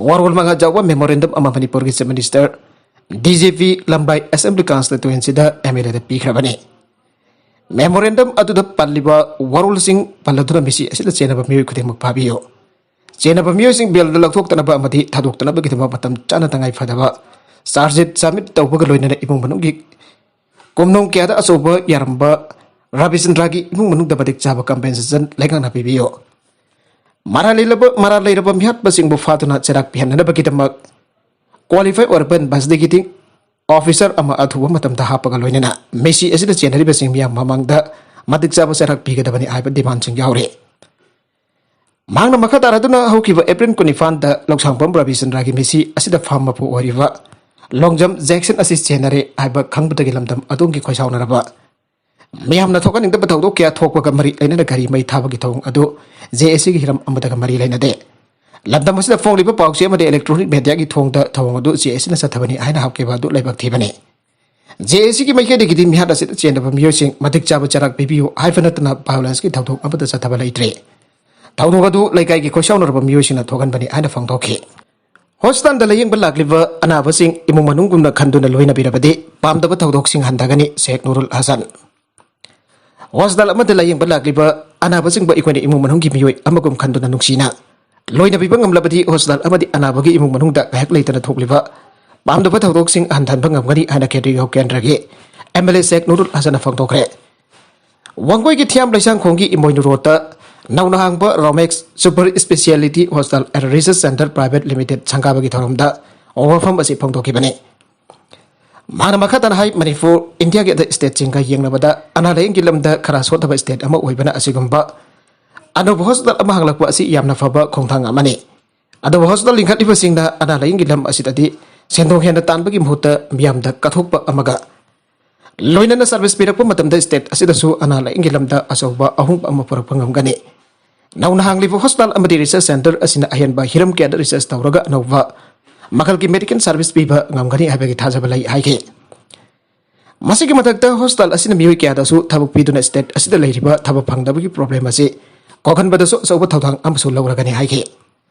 ꯋꯥꯔꯣꯜ ꯃꯉꯥ ꯌꯥꯎꯕ ꯃꯦꯃꯣꯔꯦꯟꯗꯝ ꯑꯃ ꯃꯅꯤꯄꯨꯔꯒꯤ chief minister, D G P, ꯂꯝꯕꯥꯏ ꯑꯦꯁꯦꯝꯕ꯭ꯂꯤ ꯀꯟꯁꯇꯤꯇ꯭ꯋꯦꯟꯁꯤꯗ ꯑꯦꯝ ꯑꯦꯜ ꯑꯦꯗ ꯄꯤꯈ꯭ꯔꯕꯅꯤ꯫ ꯃꯦꯃꯣꯔꯦꯟꯗꯝ ꯑꯗꯨꯗ ꯄꯜꯂꯤꯕ ꯋꯥꯔꯣꯜꯁꯤꯡ ꯄꯜꯂꯗꯨꯅ ꯃꯤꯁꯤ ꯑꯁꯤꯗ ꯆꯦꯟꯅꯕ ꯃꯤꯑꯣꯏ ꯈꯨꯗꯤꯡꯃꯛ ꯐꯥꯕꯤꯌꯨ꯫ ꯆꯦꯟꯅꯕ ꯃꯤꯑꯣꯏꯁꯤꯡ ꯕꯦꯜꯗ ꯂꯧꯊꯣꯛꯇꯅꯕ ꯑꯃꯗꯤ ꯊꯥꯗꯣꯛꯇꯅꯕꯒꯤꯗꯃꯛ ꯃꯇꯝ ꯆꯥꯅ ꯇꯉꯥꯏ ꯐꯗꯕ ꯆꯥꯔꯖ ꯁꯤꯠ ꯁꯕꯃꯤꯠ ꯇꯧꯕꯒ ꯂꯣꯏꯅꯅ ꯏꯃꯨꯡ ꯃꯅꯨꯡꯒꯤ ꯀꯨꯝꯅꯨꯡ ꯀꯌꯥꯗ ꯑꯆꯧꯕ ꯌꯥꯔꯝꯕ ꯔꯕꯤꯆꯟꯗ꯭ꯔꯒꯤ ꯏꯃꯨꯡ ꯃꯅꯨꯡꯗ ꯃꯇꯤꯛ ꯆꯥꯕ ꯀꯝꯄꯦꯟꯁꯦꯁꯟ ꯂꯩꯉꯥꯛꯅ ꯄꯤꯕꯤꯌꯨ꯫ ꯃꯔꯥꯜ ꯂꯩꯔꯕ, ꯃꯔꯥꯜ ꯂꯩꯔꯕ ꯃꯤꯍꯥꯠꯄꯁꯤꯡꯕꯨ ꯐꯥꯗꯨꯅ ꯆꯩꯔꯥꯛ ꯄꯤꯍꯟꯅꯅꯕꯒꯤꯗꯃꯛ ꯀ꯭ꯋꯥꯂꯤꯐꯥꯏ ꯑꯣꯏꯔꯕ ꯏꯟꯚꯦꯁꯇꯤꯒꯦꯇꯤꯡ ꯑꯣꯐꯤꯁꯔ ꯑꯃ ꯑꯊꯨꯕ ꯃꯇꯝꯗ ꯍꯥꯞꯄꯒ ꯂꯣꯏꯅꯅ ꯃꯤꯁꯤ ꯑꯁꯤꯗ ꯆꯦꯟꯅꯔꯤꯕꯁꯤꯡ ꯃꯤꯌꯥꯝ ꯃꯃꯥꯡꯗ ꯃꯇꯤꯛ ꯆꯥꯕ ꯆꯩꯔꯥꯛ ꯄꯤꯒꯗꯕꯅꯤ ꯍꯥꯏꯕ ꯗꯤꯃꯥꯟꯁꯤꯡ ꯌꯥꯎꯔꯤ꯫ ꯃꯍꯥꯛꯅ ꯃꯈꯥ ꯇꯥꯔꯗꯨꯅ ꯍꯧꯈꯤꯕ ꯑꯦꯄ꯭ꯔꯤꯜ ꯀꯨꯟꯅꯤꯄꯥꯟꯗ ꯂꯧꯁꯥꯡꯕꯝ ꯔꯕꯤꯆꯟꯗ꯭ꯔꯒꯤ ꯃꯤꯁꯤ ꯑꯁꯤꯗ ꯐꯥꯝ ꯃꯄꯨ ꯑꯣꯏꯔꯤꯕ ꯂꯣꯡꯖꯝ ꯖꯦꯛꯁꯟ ꯑꯁꯤ ꯆꯦꯟꯅꯔꯦ ꯍꯥꯏꯕ ꯈꯪꯕꯗꯒꯤ ꯂꯝꯗꯝ ꯑꯗꯣꯝꯒꯤ ꯈꯣꯏꯁꯥꯎꯅꯔꯕ ꯃꯤꯌꯥꯝꯅ ꯊꯣꯛꯍꯟꯅꯤꯡꯗꯕ ꯊꯧꯗꯣꯛ ꯀꯌꯥ ꯊꯣꯛꯄꯒ ꯃꯔꯤ ꯂꯩꯅꯅ ꯒꯥꯔꯤ ꯃꯩ ꯊꯥꯕꯒꯤ ꯊꯧꯑꯣꯡ ꯑꯗꯨ ꯖꯦ ꯑꯦ ꯁꯤꯒꯤ ꯍꯤꯔꯝ ꯑꯃꯗꯒ ꯃꯔꯤ ꯂꯩꯅꯗꯦ꯫ ꯂꯝꯗꯝ ꯑꯁꯤꯗ ꯐꯣꯡꯂꯤꯕ ꯄꯥꯎꯆꯦ ꯑꯃꯗꯤ ꯏꯂꯦꯛꯇ꯭ꯔꯣꯅꯤꯛ ꯃꯦꯗꯤꯌꯥꯒꯤ ꯊꯣꯡꯗ ꯊꯧꯑꯣꯡ ꯑꯗꯨ ꯖꯦ ꯑꯦ ꯁꯤꯅ ꯆꯠꯊꯕꯅꯤ ꯍꯥꯏꯅ ꯍꯥꯞꯈꯤꯕ ꯑꯗꯨ ꯂꯥꯏꯕꯛ ꯊꯤꯕꯅꯤ꯫ ꯖꯦ ꯑꯦ ꯁꯤꯒꯤ ꯃꯥꯏꯀꯩꯗꯒꯤꯗꯤ ꯃꯤꯍꯥꯠ ꯑꯁꯤꯗ ꯆꯦꯟꯅꯕ ꯃꯤꯑꯣꯏꯁꯤꯡ ꯃꯇꯤꯛ ꯆꯥꯕ ꯆꯩꯔꯥꯛ ꯄꯤꯕꯤꯌꯨ ꯍꯥꯏꯕ ꯅꯠꯇꯅ ꯚꯥꯏꯑꯣꯂꯦꯟꯁꯀꯤ ꯊꯧꯗꯣꯛ ꯑꯃꯠꯇ ꯆꯠꯊꯕ ꯂꯩꯇ꯭ꯔꯤ꯫ ꯊꯧꯗꯣꯛ ꯑꯗꯨ ꯂꯩꯀꯥꯏꯒꯤ ꯈꯣꯏꯁꯥꯎꯅꯔꯕ ꯃꯤꯑꯣꯏꯁꯤꯡꯅ ꯊꯣꯛꯍꯟꯕꯅꯤ ꯍꯥꯏꯅ ꯐꯣꯡꯗꯣꯛꯈꯤ꯫ ꯍꯣꯁꯄꯤꯇꯥꯜꯗ ꯂꯥꯌꯦꯡꯕ ꯂꯥꯛꯂꯤꯕ ꯑꯅꯥꯕꯁꯤꯡ ꯏꯃꯨꯡ ꯃꯅꯨꯡꯒꯨꯝꯅ ꯈꯟꯗꯨꯅ ꯂꯣꯏꯅꯕꯤꯔꯕꯗꯤ ꯄꯥꯝꯗꯕ ꯊꯧꯗꯣꯛꯁꯤꯡ ꯍꯟꯊꯒꯅꯤ, ꯁꯦꯈ ꯅꯨꯔꯨꯜ ꯍꯁꯟ꯫ ꯍꯣꯁꯄꯤꯇꯥꯜ ꯑꯃꯗ ꯂꯥꯌꯦꯡꯕ ꯂꯥꯛꯂꯤꯕ ꯑꯅꯥꯕꯁꯤꯡꯕꯨ ꯑꯩꯈꯣꯏꯅ ꯏꯃꯨꯡ ꯃꯅꯨꯡꯒꯤ ꯃꯤꯑꯣꯏ ꯑꯃꯒꯨꯝ ꯈꯟꯗꯨꯅ ꯅꯨꯡꯁꯤꯅ ꯂꯣꯏꯅꯕꯤꯕ ꯉꯝꯂꯕꯗꯤ ꯍꯣꯁꯄꯤꯇꯥꯜ ꯑꯃꯗꯤ ꯑꯅꯥꯕꯒꯤ ꯏꯃꯨꯡ ꯃꯅꯨꯡꯗ ꯉꯥꯏꯍꯥꯛ ꯂꯩꯇꯅ ꯊꯣꯛꯂꯤꯕ ꯄꯥꯝꯗꯕ ꯊꯧꯗꯣꯛꯁꯤꯡ ꯍꯟꯊꯍꯟꯕ ꯉꯝꯒꯅꯤ ꯍꯥꯏꯅ ꯈꯦꯇ꯭ꯔꯤꯒꯥꯎ ꯀꯦꯟꯗ꯭ꯔꯒꯤ ꯑꯦꯝ ꯑꯦꯜ ꯑꯦ ꯁꯦꯈ ꯅꯨꯔꯨꯜ ꯍꯁꯟꯅ ꯐꯣꯡꯗꯣꯛꯈ꯭ꯔꯦ꯫ ꯋꯥꯡꯒꯣꯏꯒꯤ ꯊꯤꯌꯥꯝ ꯂꯩꯁꯥꯡꯈꯣꯡꯒꯤ ꯏꯃꯣꯏꯅꯨ ꯔꯣꯗꯇ ꯅꯧꯅ ꯍꯥꯡꯕ Romex super speciality hospital and research centre private limited ꯁꯪꯒꯥꯕꯒꯤ ꯊꯧꯔꯝꯗ ꯋꯥꯐꯝ ꯑꯁꯤ ꯐꯣꯡꯗꯣꯛꯈꯤꯕꯅꯤ꯫ ꯃꯍꯥꯛꯅ ꯃꯈꯥ ꯇꯥꯅ ꯍꯥꯏ, ꯃꯅꯤꯄꯨꯔ ꯏꯟꯗꯤꯌꯥꯒꯤ ꯑꯇꯩ ꯁ꯭ꯇꯦꯠꯁꯤꯡꯒ ꯌꯦꯡꯅꯕꯗ ꯑꯅꯥ ꯂꯥꯌꯦꯡꯒꯤ ꯂꯝꯗ ꯈꯔ ꯁꯣꯠꯊꯕ ꯁ꯭ꯇꯦꯠ ꯑꯃ ꯑꯣꯏꯕꯅ ꯑꯁꯤꯒꯨꯝꯕ ꯑꯅꯧꯕ ꯍꯣꯁꯄꯤꯇꯥꯜ ꯑꯃ ꯍꯥꯡꯂꯛꯄ ꯑꯁꯤ ꯌꯥꯝꯅ ꯐꯕ ꯈꯣꯡꯊꯥꯡ ꯑꯃꯅꯤ꯫ ꯑꯗꯨꯕꯨ ꯍꯣꯁꯄꯤꯇꯥꯜ ꯂꯤꯡꯈꯠꯂꯤꯕꯁꯤꯡꯅ ꯑꯅꯥ ꯂꯥꯌꯦꯡꯒꯤ ꯂꯝ ꯑꯁꯤꯗꯗꯤ ꯁꯦꯟꯗꯣꯡ ꯍꯦꯟꯅ ꯇꯥꯟꯕꯒꯤ ꯃꯍꯨꯠꯇ ꯃꯤꯌꯥꯝꯗ ꯀꯠꯊꯣꯛꯄ ꯑꯃꯒ ꯂꯣꯏꯅꯅ ꯁꯔꯚꯤꯁ ꯄꯤꯔꯛꯄ ꯃꯇꯝꯗ ꯁ꯭ꯇꯦꯠ ꯑꯁꯤꯗꯁꯨ ꯑꯅꯥ ꯂꯥꯌꯦꯡꯒꯤ ꯂꯝꯗ ꯑꯆꯧꯕ ꯑꯍꯣꯡꯕ ꯑꯃ ꯄꯨꯔꯛꯄ ꯉꯝꯒꯅꯤ꯫ ꯅꯧꯅ ꯍꯥꯡꯂꯤꯕ ꯍꯣꯁꯄꯤꯇꯥꯜ ꯑꯃꯗꯤ ꯔꯤꯁꯔꯆ ꯁꯦꯟꯇꯔ ꯑꯁꯤꯅ ꯑꯍꯦꯟꯕ ꯍꯤꯔꯝ ꯀꯌꯥꯗ ꯔꯤꯁꯔꯆ ꯇꯧꯔꯒ ꯑꯅꯧꯕ ꯃꯈꯜꯒꯤ ꯃꯦꯗꯤꯀꯦꯜ ꯁꯔꯚꯤꯁ ꯄꯤꯕ ꯉꯝꯒꯅꯤ ꯍꯥꯏꯕꯒꯤ ꯊꯥꯖꯕ ꯂꯩ ꯍꯥꯏꯈꯤ꯫ ꯃꯁꯤꯒꯤ ꯃꯊꯛꯇ ꯍꯣꯁꯄꯤꯇꯥꯜ ꯑꯁꯤꯅ ꯃꯤꯑꯣꯏ ꯀꯌꯥꯗꯁꯨ ꯊꯕꯛ ꯄꯤꯗꯨꯅ ꯁ꯭ꯇꯦꯠ ꯑꯁꯤꯗ ꯂꯩꯔꯤꯕ ꯊꯕꯛ ꯐꯪꯗꯕꯒꯤ ꯄ꯭ꯔꯣꯕ꯭ꯂꯦꯝ ꯑꯁꯤ ꯀꯣꯛꯍꯟꯕꯗꯁꯨ ꯑꯆꯧꯕ ꯊꯧꯗꯥꯡ ꯑꯃꯁꯨ ꯂꯧꯔꯒꯅꯤ ꯍꯥꯏꯈꯤ꯫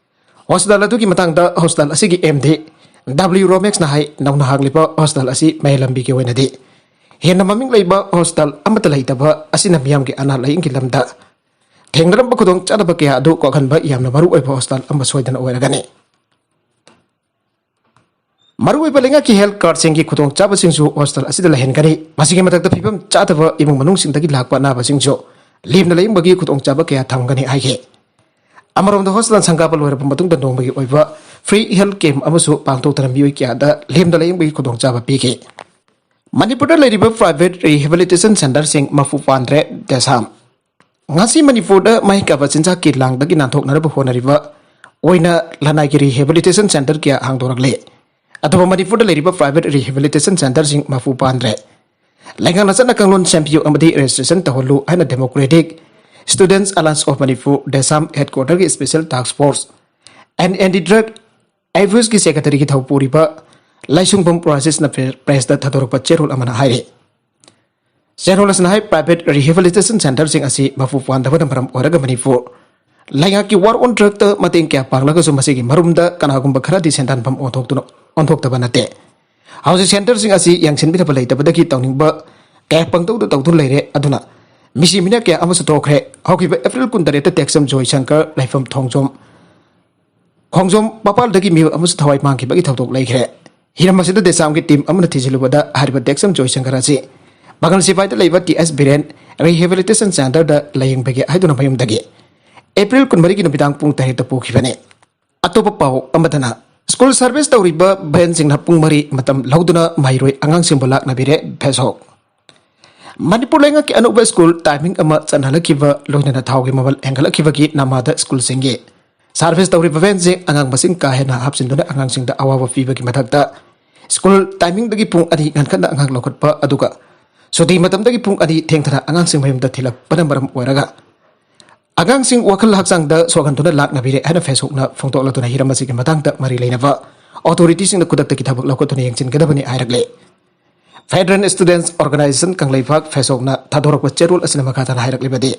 ꯍꯣꯁꯄꯤꯇꯥꯜ ꯑꯗꯨꯒꯤ ꯃꯇꯥꯡꯗ ꯍꯣꯁꯄꯤꯇꯥꯜ ꯑꯁꯤꯒꯤ ꯑꯦꯝ ꯗꯤ ꯗꯕ꯭ꯂꯤꯎ ꯔꯣꯃꯦꯛꯁꯅ ꯍꯥꯏ, ꯅꯧꯅ ꯍꯥꯡꯂꯤꯕ ꯍꯣꯁꯄꯤꯇꯥꯜ ꯑꯁꯤ ꯃꯌꯥꯏ ꯂꯝꯕꯤꯒꯤ ꯑꯣꯏꯅꯗꯤ ꯍꯦꯟꯅ ꯃꯃꯤꯡ ꯂꯩꯕ ꯍꯣꯁꯄꯤꯇꯥꯜ ꯑꯃꯠꯇ ꯂꯩꯇꯕ ꯑꯁꯤꯅ ꯃꯤꯌꯥꯝꯒꯤ ꯑꯅꯥ ꯂꯥꯌꯦꯡꯒꯤ ꯂꯝꯗ ꯊꯦꯡꯅꯔꯝꯕ ꯈꯨꯗꯣꯡ ꯆꯥꯗꯕ ꯀꯌꯥ ꯑꯗꯨ ꯀꯣꯛꯍꯟꯕ ꯌꯥꯝꯅ ꯃꯔꯨ ꯑꯣꯏꯕ ꯍꯣꯁꯄꯤꯇꯥꯜ ꯑꯃ ꯁꯣꯏꯗꯅ ꯑꯣꯏꯔꯒꯅꯤ꯫ ꯃꯔꯨꯑꯣꯏꯕ ꯂꯩꯉꯥꯛꯀꯤ ꯍꯦꯜꯊ ꯀꯥꯔꯗꯁꯤꯡꯒꯤ ꯈꯨꯗꯣꯡꯆꯥꯕꯁꯤꯡꯁꯨ ꯍꯣꯁꯄꯤꯇꯥꯜ ꯑꯁꯤꯗ ꯂꯩꯍꯟꯒꯅꯤ꯫ ꯃꯁꯤꯒꯤ ꯃꯊꯛꯇ ꯐꯤꯕꯝ ꯆꯥꯗꯕ ꯏꯃꯨꯡ ꯃꯅꯨꯡꯁꯤꯡꯗꯒꯤ ꯂꯥꯛꯄ ꯑꯅꯥꯕꯁꯤꯡꯁꯨ ꯂꯦꯝꯅ ꯂꯥꯌꯦꯡꯕꯒꯤ ꯈꯨꯗꯣꯡꯆꯥꯕ ꯀꯌꯥ ꯊꯝꯒꯅꯤ ꯍꯥꯏꯈꯤ꯫ ꯑꯃꯔꯣꯝꯗ ꯍꯣꯁꯄꯤꯇꯥꯜ ꯁꯪꯒꯥꯕ ꯂꯣꯏꯔꯕ ꯃꯇꯨꯡꯗ ꯅꯣꯡꯃꯒꯤ ꯑꯣꯏꯕ ꯐ꯭ꯔꯤ ꯍꯦꯜꯊ ꯀꯦꯝꯞ ꯑꯃꯁꯨ ꯄꯥꯡꯊꯣꯛꯇꯨꯅ ꯃꯤꯑꯣꯏ ꯀꯌꯥꯗ ꯂꯦꯝꯅ ꯂꯥꯌꯦꯡꯕꯒꯤ ꯈꯨꯗꯣꯡꯆꯥꯕ ꯄꯤꯈꯤ꯫ ꯃꯅꯤꯄꯨꯔꯗ ꯂꯩꯔꯤꯕ ꯄ꯭ꯔꯥꯏꯚꯦꯠ ꯔꯤꯍꯦꯕꯤꯂꯤꯇꯦꯁꯟ ꯁꯦꯟꯇꯔꯁꯤꯡ ꯃꯄꯨ ꯄꯥꯟꯗ꯭ꯔꯦ, ꯗꯦꯁꯥꯝ꯫ ꯉꯁꯤ ꯃꯅꯤꯄꯨꯔꯗ ꯃꯍꯤꯛ ꯀꯥꯕ ꯆꯤꯟꯖꯥꯛꯀꯤ ꯂꯥꯡꯗꯒꯤ ꯅꯥꯟꯊꯣꯛꯅꯅꯕ ꯍꯣꯠꯅꯔꯤꯕ ꯑꯣꯏꯅ ꯂꯅꯥꯏꯒꯤ ꯔꯤꯍꯦꯕꯤꯂꯤꯇꯦꯁꯟ ꯁꯦꯟꯇꯔ ꯀꯌꯥ ꯍꯥꯡꯗꯣꯔꯛꯂꯦ꯫ ꯑꯗꯨꯕꯨ ꯃꯅꯤꯄꯨꯔꯗ ꯂꯩꯔꯤꯕ ꯄ꯭ꯔꯥꯏꯚꯦꯠ ꯔꯤꯍꯦꯕꯤꯂꯤꯇꯦꯁꯟ ꯁꯦꯟꯇꯔꯁꯤꯡ ꯃꯄꯨ ꯄꯥꯟꯗ꯭ꯔꯦ꯫ ꯂꯩꯉꯥꯛꯅ ꯆꯠꯅ ꯀꯥꯡꯂꯣꯟ ꯁꯦꯝꯕꯤꯌꯨ ꯑꯃꯗꯤ ꯔꯦꯖꯤꯁꯇ꯭ꯔꯦꯁꯟ ꯇꯧꯍꯜꯂꯨ ꯍꯥꯏꯅ democratic students alliance of Manipur, ꯗꯦꯁꯥꯝ ꯍꯦꯗꯀ꯭ꯋꯥꯇꯔꯒꯤ ꯁ꯭ꯄꯦꯁꯦꯜ ꯇꯥꯛꯁ force N N D drug ꯑꯦꯕ꯭ꯌꯨꯁꯀꯤ ꯁꯦꯀ꯭ꯔꯦꯇꯔꯤꯒꯤ ꯊꯧ ꯄꯨꯔꯤꯕ ꯂꯥꯏꯁꯨꯡꯕꯝ ꯄ꯭ꯔꯥꯁꯤꯁꯅ ꯄ꯭ꯔꯦ-, ꯄ꯭ꯔꯦꯁꯇ ꯊꯥꯗꯣꯔꯛꯄ ꯆꯦꯔꯣꯜ ꯑꯃꯅ ꯍꯥꯏꯔꯤ꯫ ꯆꯦꯔꯣꯜ ꯑꯁꯤꯅ ꯍꯥꯏ, ꯄ꯭ꯔꯥꯏꯚꯦꯠ ꯔꯤꯍꯦꯕꯤꯂꯤꯇꯦꯁꯟ ꯁꯦꯟꯇꯔꯁꯤꯡ ꯑꯁꯤ ꯃꯄꯨ ꯄꯥꯟꯗꯕꯅ ꯃꯔꯝ ꯑꯣꯏꯔꯒ ꯃꯅꯤꯄꯨꯔ ꯂꯩꯉꯥꯛꯀꯤ ꯋꯥꯔ ꯑꯣꯟ ꯗ꯭ꯔꯒꯇ ꯃꯇꯦꯡ ꯀꯌꯥ ꯄꯥꯡꯂꯒꯁꯨ ꯃꯁꯤꯒꯤ ꯃꯔꯨꯝꯗ ꯀꯅꯥꯒꯨꯝꯕ ꯈꯔꯗꯤ ꯁꯦꯟꯗꯥꯟꯐꯝ ꯑꯣꯟꯊꯣꯛꯇꯨꯅ, ꯑꯣꯟꯊꯣꯛꯇꯕ ꯅꯠꯇꯦ꯫ ꯍꯧꯖꯤꯛ ꯁꯦꯟꯇꯔꯁꯤꯡ ꯑꯁꯤ ꯌꯦꯡꯁꯤꯟꯕꯤꯗꯕ ꯂꯩꯇꯕꯗꯒꯤ ꯇꯧꯅꯤꯡꯕ ꯀꯌꯥ ꯄꯪꯇꯧꯗ ꯇꯧꯗꯨꯅ ꯂꯩꯔꯦ꯫ ꯑꯗꯨꯅ ꯃꯤꯁꯤ ꯃꯤꯅ ꯀꯌꯥ ꯑꯃꯁꯨ ꯊꯣꯛꯈ꯭ꯔꯦ꯫ ꯍꯧꯈꯤꯕ ꯑꯦꯄ꯭ꯔꯤꯜ ꯀꯨꯟꯇꯔꯦꯠꯇ ꯇꯦꯛꯆꯝ ꯖꯣꯏꯁꯪꯀꯔ, ꯂꯩꯐꯝ ꯊꯣꯡꯖꯣꯝ, ꯈꯣꯡꯖꯣꯝ ꯃꯄꯥꯜꯗꯒꯤ ꯃꯤꯑꯣꯏ ꯑꯃꯁꯨ ꯊꯋꯥꯏ ꯃꯥꯡꯈꯤꯕꯒꯤ ꯊꯧꯗꯣꯛ ꯂꯩꯈ꯭ꯔꯦ꯫ ꯍꯤꯔꯝ ꯑꯁꯤꯗ ꯗꯦꯁꯥꯝꯒꯤ ꯇꯤꯝ ꯑꯃꯅ ꯊꯤꯖꯤꯜꯂꯨꯕꯗ ꯍꯥꯏꯔꯤꯕ ꯇꯦꯛꯆꯝ ꯖꯣꯏꯁꯪꯀꯔ ꯑꯁꯤ ꯄꯥꯡꯒꯜ ꯁꯤꯐꯥꯏꯗ ꯂꯩꯕ ꯇꯤ ꯑꯦꯁ ꯕꯤꯔꯦꯟ ꯔꯤꯍꯦꯕꯤꯂꯤꯇꯦꯁꯟ ꯁꯦꯟꯇꯔꯗ ꯂꯥꯌꯦꯡꯕꯒꯤ ꯍꯥꯏꯗꯨꯅ ꯃꯌꯨꯝꯗꯒꯤ ꯑꯦꯄ꯭ꯔꯤꯜ ꯀꯨꯟꯃꯔꯤꯒꯤ ꯅꯨꯃꯤꯗꯥꯡ ꯄꯨꯡ ꯇꯔꯦꯠꯇ ꯄꯨꯈꯤꯕꯅꯤ꯫ ꯑꯇꯣꯞꯄ ꯄꯥꯎ ꯑꯃꯗꯅ, ꯁ꯭ꯀꯨꯜ ꯁꯔꯚꯤꯁ ꯇꯧꯔꯤꯕ ꯚꯦꯟꯁꯤꯡꯅ ꯄꯨꯡ ꯃꯔꯤ ꯃꯇꯝ ꯂꯧꯗꯨꯅ ꯃꯍꯩꯔꯣꯏ ꯑꯉꯥꯡꯁꯤꯡꯕꯨ ꯂꯥꯛꯅꯕꯤꯔꯦ, ꯚꯦꯁꯣꯛ꯫ ꯃꯅꯤꯄꯨꯔ ꯂꯩꯉꯥꯛꯀꯤ ꯑꯅꯧꯕ ꯁ꯭ꯀꯨꯜ ꯇꯥꯏꯃꯤꯡ ꯑꯃ ꯆꯠꯅꯍꯜꯂꯛꯈꯤꯕ, ꯂꯣꯏꯅꯅ ꯊꯥꯎꯒꯤ ꯃꯃꯜ ꯍꯦꯟꯒꯠꯂꯛꯈꯤꯕꯒꯤ ꯅꯃꯥꯗ ꯁ꯭ꯀꯨꯜꯁꯤꯡꯒꯤ ꯁꯥꯔꯚꯤꯁ ꯇꯧꯔꯤꯕ ꯚꯦꯟꯁꯤꯡ ꯑꯉꯥꯡ ꯃꯁꯤꯡ ꯀꯥ ꯍꯦꯟꯅ ꯍꯥꯞꯆꯤꯟꯗꯨꯅ ꯑꯉꯥꯡꯁꯤꯡꯗ ꯑꯋꯥꯕ ꯄꯤꯕꯒꯤ ꯃꯊꯛꯇ, ꯁ꯭ꯀꯨꯜ ꯇꯥꯏꯃꯤꯡꯗꯒꯤ ꯄꯨꯡ ꯑꯅꯤ ꯉꯟꯈꯠꯅ ꯑꯉꯥꯡ ꯂꯧꯈꯠꯄ, ꯑꯗꯨꯒ ꯁꯨꯇꯤ ꯃꯇꯝꯗꯒꯤ ꯄꯨꯡ ꯑꯅꯤ ꯊꯦꯡꯊꯅ ꯑꯉꯥꯡꯁꯤꯡ ꯃꯌꯨꯝꯗ ꯊꯤꯜꯂꯛꯄꯅ ꯃꯔꯝ ꯑꯣꯏꯔꯒ ꯑꯉꯥꯡꯁꯤꯡ ꯋꯥꯈꯜ ꯍꯛꯆꯥꯡꯗ ꯁꯣꯛꯍꯟꯗꯨꯅ ꯂꯥꯛꯅꯕꯤꯔꯦ ꯍꯥꯏꯅ ꯐꯦꯁꯕꯨꯛꯅ ꯐꯣꯡꯗꯣꯛꯂꯗꯨꯅ ꯍꯤꯔꯝ ꯑꯁꯤꯒꯤ ꯃꯇꯥꯡꯗ ꯃꯔꯤ ꯂꯩꯅꯕ ꯑꯣꯊꯣꯔꯤꯇꯤꯁꯤꯡꯅ ꯈꯨꯗꯛꯇꯒꯤ ꯊꯕꯛ ꯂꯧꯈꯠꯇꯨꯅ ꯌꯦꯡꯁꯤꯟꯒꯗꯕꯅꯤ ꯍꯥꯏꯔꯛꯂꯦ꯫ Federal Students Organization ꯀꯪꯂꯩꯄꯥꯛ ꯐꯦꯁꯕꯨꯛꯅ ꯊꯥꯗꯣꯔꯛꯄ ꯆꯦꯔꯣꯜ ꯑꯁꯤꯅ ꯃꯈꯥ ꯇꯥꯅ ꯍꯥꯏꯔꯛꯂꯤꯕꯗꯤ,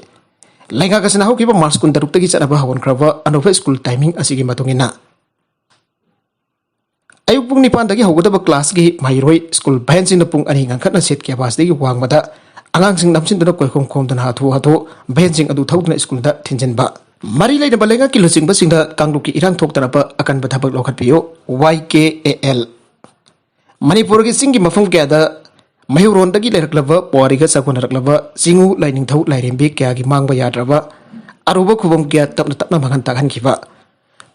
ꯂꯩꯉꯥꯛ ꯑꯁꯤꯅ ꯍꯧꯈꯤꯕ ꯃꯥꯔꯆ ꯀꯨꯟꯇꯔꯨꯛꯇꯒꯤ ꯆꯠꯅꯕ ꯍꯧꯍꯟꯈ꯭ꯔꯕ ꯑꯅꯧꯕ ꯁ꯭ꯀꯨꯜ ꯇꯥꯏꯃꯤꯡ ꯑꯁꯤꯒꯤ ꯃꯇꯨꯡ ꯏꯟꯅ, ꯑꯌꯨꯛ ꯄꯨꯡ ꯅꯤꯄꯥꯟꯗꯒꯤ ꯍꯧꯒꯗꯕ ꯀ꯭ꯂꯥꯁꯀꯤ ꯃꯍꯩꯔꯣꯏ ꯁ꯭ꯀꯨꯜ ꯚꯦꯟꯁꯤꯡꯅ ꯄꯨꯡ ꯑꯅꯤ ꯉꯟꯈꯠꯅ ꯁꯤꯠ ꯀꯦꯄꯥꯁꯤꯇꯤꯒꯤ ꯋꯥꯡꯃꯗ ꯑꯉꯥꯡꯁꯤꯡ ꯅꯝꯁꯤꯟꯗꯨꯅ ꯀꯣꯏꯈꯣꯝ ꯈꯣꯝꯗꯨꯅ ꯍꯥꯊꯨ ꯍꯥꯊꯨ ꯚꯦꯟꯁꯤꯡ ꯑꯗꯨ ꯊꯧꯗꯨꯅ ꯁ꯭ꯀꯨꯜꯗ ꯊꯤꯟꯖꯤꯟꯕ꯫ ꯃꯔꯤ ꯂꯩꯅꯕ ꯂꯩꯉꯥꯛꯀꯤ ꯂꯨꯆꯤꯡꯕꯁꯤꯡꯗ ꯀꯥꯡꯂꯨꯞꯀꯤ ꯏꯔꯥꯡ ꯊꯣꯛꯇꯅꯕ ꯑꯀꯟꯕ ꯊꯕꯛ ꯂꯧꯈꯠꯄꯤꯌꯨ, ꯋꯥꯏ ꯀꯦ ꯑꯦ ꯑꯦꯜ꯫ ꯃꯅꯤꯄꯨꯔꯒꯤ ꯆꯤꯡꯒꯤ ꯃꯐꯝ ꯀꯌꯥꯗ ꯃꯩꯍꯧꯔꯣꯟꯗꯒꯤ ꯂꯩꯔꯛꯂꯕ ꯄꯨꯋꯥꯔꯤꯒ ꯆꯥꯒꯣꯟꯅꯔꯛꯂꯕ ꯆꯤꯉꯨ ꯂꯥꯏꯅꯤꯡꯊꯧ ꯂꯥꯏꯔꯦꯝꯕꯤ ꯀꯌꯥꯒꯤ ꯃꯥꯡꯕ ꯌꯥꯗ꯭ꯔꯕ ꯑꯔꯨꯕ ꯈꯨꯕꯝ ꯀꯌꯥ ꯇꯞꯅ ꯇꯞꯅ ꯃꯥꯡꯍꯟ ꯇꯥꯛꯍꯟꯈꯤꯕ,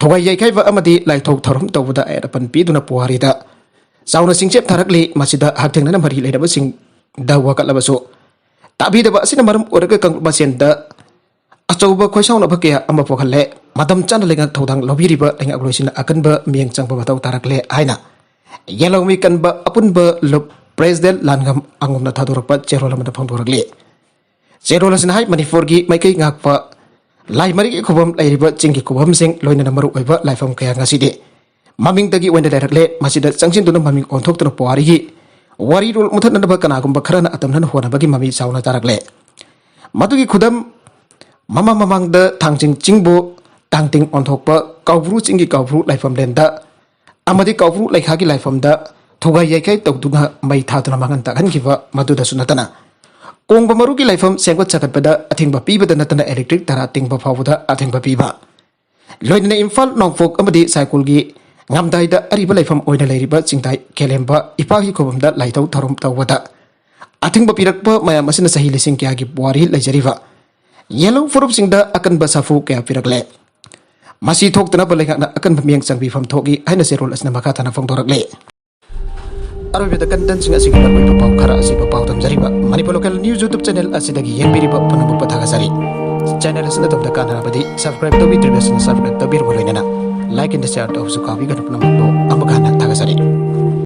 ꯊꯨꯒꯥꯏ ꯌꯩꯈꯥꯏꯕ ꯑꯃꯗꯤ ꯂꯥꯏꯊꯣꯛ ꯊꯧꯔꯝ ꯇꯧꯕꯗ ꯑꯌꯦꯠ ꯑꯄꯟ ꯄꯤꯗꯨꯅ ꯄꯨꯋꯥꯔꯤꯗ ꯆꯥꯎꯅ ꯆꯤꯡꯆꯦꯞ ꯊꯥꯔꯛꯂꯤ꯫ ꯃꯁꯤꯗ ꯍꯛꯊꯦꯡꯅꯅ ꯃꯔꯤ ꯂꯩꯅꯕꯁꯤꯡꯗ ꯋꯥꯀꯠꯂꯕꯁꯨ, ꯇꯥꯕꯤꯗꯕ ꯑꯁꯤꯅ ꯃꯔꯝ ꯑꯣꯏꯔꯒ ꯀꯥꯡꯂꯨꯞ ꯃꯁꯦꯟꯗ ꯑꯆꯧꯕ ꯈꯣꯏꯁꯥꯎꯅꯕ ꯀꯌꯥ ꯑꯃ ꯄꯣꯛꯍꯜꯂꯦ꯫ ꯃꯇꯝ ꯆꯥꯅ ꯂꯩꯉꯥꯛ ꯊꯧꯗꯥꯡ ꯂꯧꯕꯤꯔꯤꯕ ꯂꯩꯉꯥꯛꯂꯣꯏꯁꯤꯡꯅ ꯑꯀꯟꯕ ꯃꯤꯠꯌꯦꯡ ꯆꯪꯕ ꯃꯊꯧ ꯇꯥꯔꯛꯂꯦ ꯍꯥꯏꯅ ꯌꯦꯜꯍꯧꯃꯤ ꯀꯟꯕ ꯑꯄꯨꯟꯕ ꯂꯨꯞ ꯄ꯭ꯔꯦꯁꯤꯗꯦꯟꯠ ꯂꯥꯟꯉꯝ ꯑꯉꯣꯝꯅ ꯊꯥꯗꯣꯔꯛꯄ ꯆꯦꯔꯣꯜ ꯑꯃꯗ ꯐꯣꯡꯗꯣꯔꯛꯂꯤ꯫ ꯆꯦꯔꯣꯜ ꯑꯁꯤꯅ ꯍꯥꯏ, ꯃꯅꯤꯄꯨꯔꯒꯤ ꯃꯥꯏꯀꯩ ꯉꯥꯛꯄ ꯂꯥꯏ ꯃꯔꯤꯒꯤ ꯈꯨꯕꯝ ꯂꯩꯔꯤꯕ ꯆꯤꯡꯒꯤ ꯈꯨꯕꯝꯁꯤꯡ, ꯂꯣꯏꯅꯅ ꯃꯔꯨꯑꯣꯏꯕ ꯂꯥꯏꯐꯝ ꯀꯌꯥ ꯉꯁꯤꯗꯤ ꯃꯃꯤꯡꯗꯒꯤ ꯑꯣꯏꯅ ꯂꯩꯔꯛꯂꯦ꯫ ꯃꯁꯤꯗ ꯆꯪꯁꯤꯟꯗꯨꯅ ꯃꯃꯤꯡ ꯑꯣꯟꯊꯣꯛꯇꯨꯅ ꯄꯨꯋꯥꯔꯤꯒꯤ ꯋꯥꯔꯤꯔꯣꯜ ꯃꯨꯊꯠꯅꯅꯕ ꯀꯅꯥꯒꯨꯝꯕ ꯈꯔꯅ ꯑꯇꯝꯅꯅ ꯍꯣꯠꯅꯕꯒꯤ ꯃꯃꯤ ꯆꯥꯎꯅ ꯇꯥꯔꯛꯂꯦ꯫ ꯃꯗꯨꯒꯤ ꯈꯨꯗꯝ, ꯃꯃꯥꯡ ꯃꯃꯥꯡꯗ ꯊꯥꯡꯖꯤꯡ ꯆꯤꯡꯕꯨ ꯇꯥꯡꯇꯤꯡ ꯑꯣꯟꯊꯣꯛꯄ ꯀꯥꯎꯕ꯭ꯔꯨ ꯆꯤꯡꯒꯤ ꯀꯥꯎꯕ꯭ꯔꯨ ꯂꯥꯏꯐꯝꯂꯦꯟꯗ ꯑꯃꯗꯤ ꯀꯥꯎꯕ꯭ꯔꯨ ꯂꯩꯈꯥꯒꯤ ꯂꯥꯏꯐꯝꯗ ꯊꯨꯒꯥꯏ ꯌꯩꯈꯥꯏ ꯇꯧꯗꯨꯅ ꯃꯩ ꯊꯥꯗꯨꯅ ꯃꯥꯡꯍꯟ ꯇꯥꯛꯍꯟꯈꯤꯕ꯫ ꯃꯗꯨꯗꯁꯨ ꯅꯠꯇꯅ, ꯀꯣꯡꯕ ꯃꯔꯨꯒꯤ ꯂꯥꯏꯐꯝ ꯁꯦꯝꯒꯠ ꯁꯥꯒꯠꯄꯗ ꯑꯊꯤꯡꯕ ꯄꯤꯕꯗ ꯅꯠꯇꯅ electric ꯇꯔꯥ ꯇꯤꯡꯕ ꯐꯥꯎꯕꯗ ꯑꯊꯤꯡꯕ ꯄꯤꯕ, ꯂꯣꯏꯅꯅ ꯏꯝꯐꯥꯜ, ꯅꯣꯡꯄꯣꯛ ꯑꯃꯗꯤ ꯁꯥꯏꯀꯨꯜꯒꯤ ꯉꯝꯗꯥꯏꯗ ꯑꯔꯤꯕ ꯂꯩꯐꯝ ꯑꯣꯏꯅ ꯂꯩꯔꯤꯕ ꯆꯤꯡꯗꯥꯏ ꯈꯦꯂꯦꯝꯕ ꯏꯄꯥꯒꯤ ꯈꯨꯕꯝꯗ ꯂꯥꯏꯊꯧ ꯊꯧꯔꯝ ꯇꯧꯕꯗ ꯑꯊꯤꯡꯕ ꯄꯤꯔꯛꯄ ꯃꯌꯥꯝ ꯑꯁꯤꯅ ꯆꯍꯤ ꯂꯤꯁꯤꯡ ꯀꯌꯥꯒꯤ ꯄꯨꯋꯥꯔꯤ ꯂꯩꯖꯔꯤꯕ ꯌꯦꯜꯍꯧ ꯐꯨꯔꯨꯞꯁꯤꯡꯗ ꯑꯀꯟꯕ ꯁꯥꯐꯨ ꯀꯌꯥ ꯄꯤꯔꯛꯂꯦ꯫ ꯃꯁꯤ ꯊꯣꯛꯇꯅꯕ ꯂꯩꯉꯥꯛꯅ ꯑꯀꯟꯕ ꯃꯤꯠꯌꯦꯡ ꯆꯪꯕꯤꯐꯝ ꯊꯣꯛꯏ ꯍꯥꯏꯅ ꯆꯦꯔꯣꯜ ꯑꯁꯤꯅ ꯃꯈꯥ ꯇꯥꯅ ꯐꯣꯡꯗꯣꯔꯛꯂꯤ꯫ ꯑꯔꯣꯏꯕꯗ ꯀꯟꯇꯦꯟꯁꯤꯡ ꯑꯁꯤꯒꯤ ꯃꯔꯨꯑꯣꯏꯕ ꯄꯥꯎ ꯈꯔ ꯑꯁꯤꯕꯨ ꯄꯥꯎꯗꯝꯖꯔꯤꯕ Manipur local news YouTube channel ꯑꯁꯤꯗꯒꯤ ꯌꯦꯡꯕꯤꯔꯤꯕ ꯄꯨꯝꯅꯃꯛꯄꯨ ꯊꯥꯒꯠꯆꯔꯤ꯫ ꯆꯦꯅꯦꯜ ꯑꯁꯤꯅ ꯑꯗꯣꯝꯗ ꯀꯥꯟꯅꯔꯕꯗꯤ subscribe ꯇꯧꯕꯤꯗ꯭ꯔꯤꯕꯁꯤꯡꯅ subscribe ꯇꯧꯕꯤꯔꯕ ꯂꯣꯏꯅꯅ like and share ꯇꯧꯕꯁꯨ ꯀꯥꯎꯕꯤꯒꯅꯨ꯫ ꯄꯨꯝꯅꯃꯛꯄꯨ ꯑꯃꯨꯛ ꯍꯟꯅ ꯊꯥꯒꯠꯆꯔꯤ꯫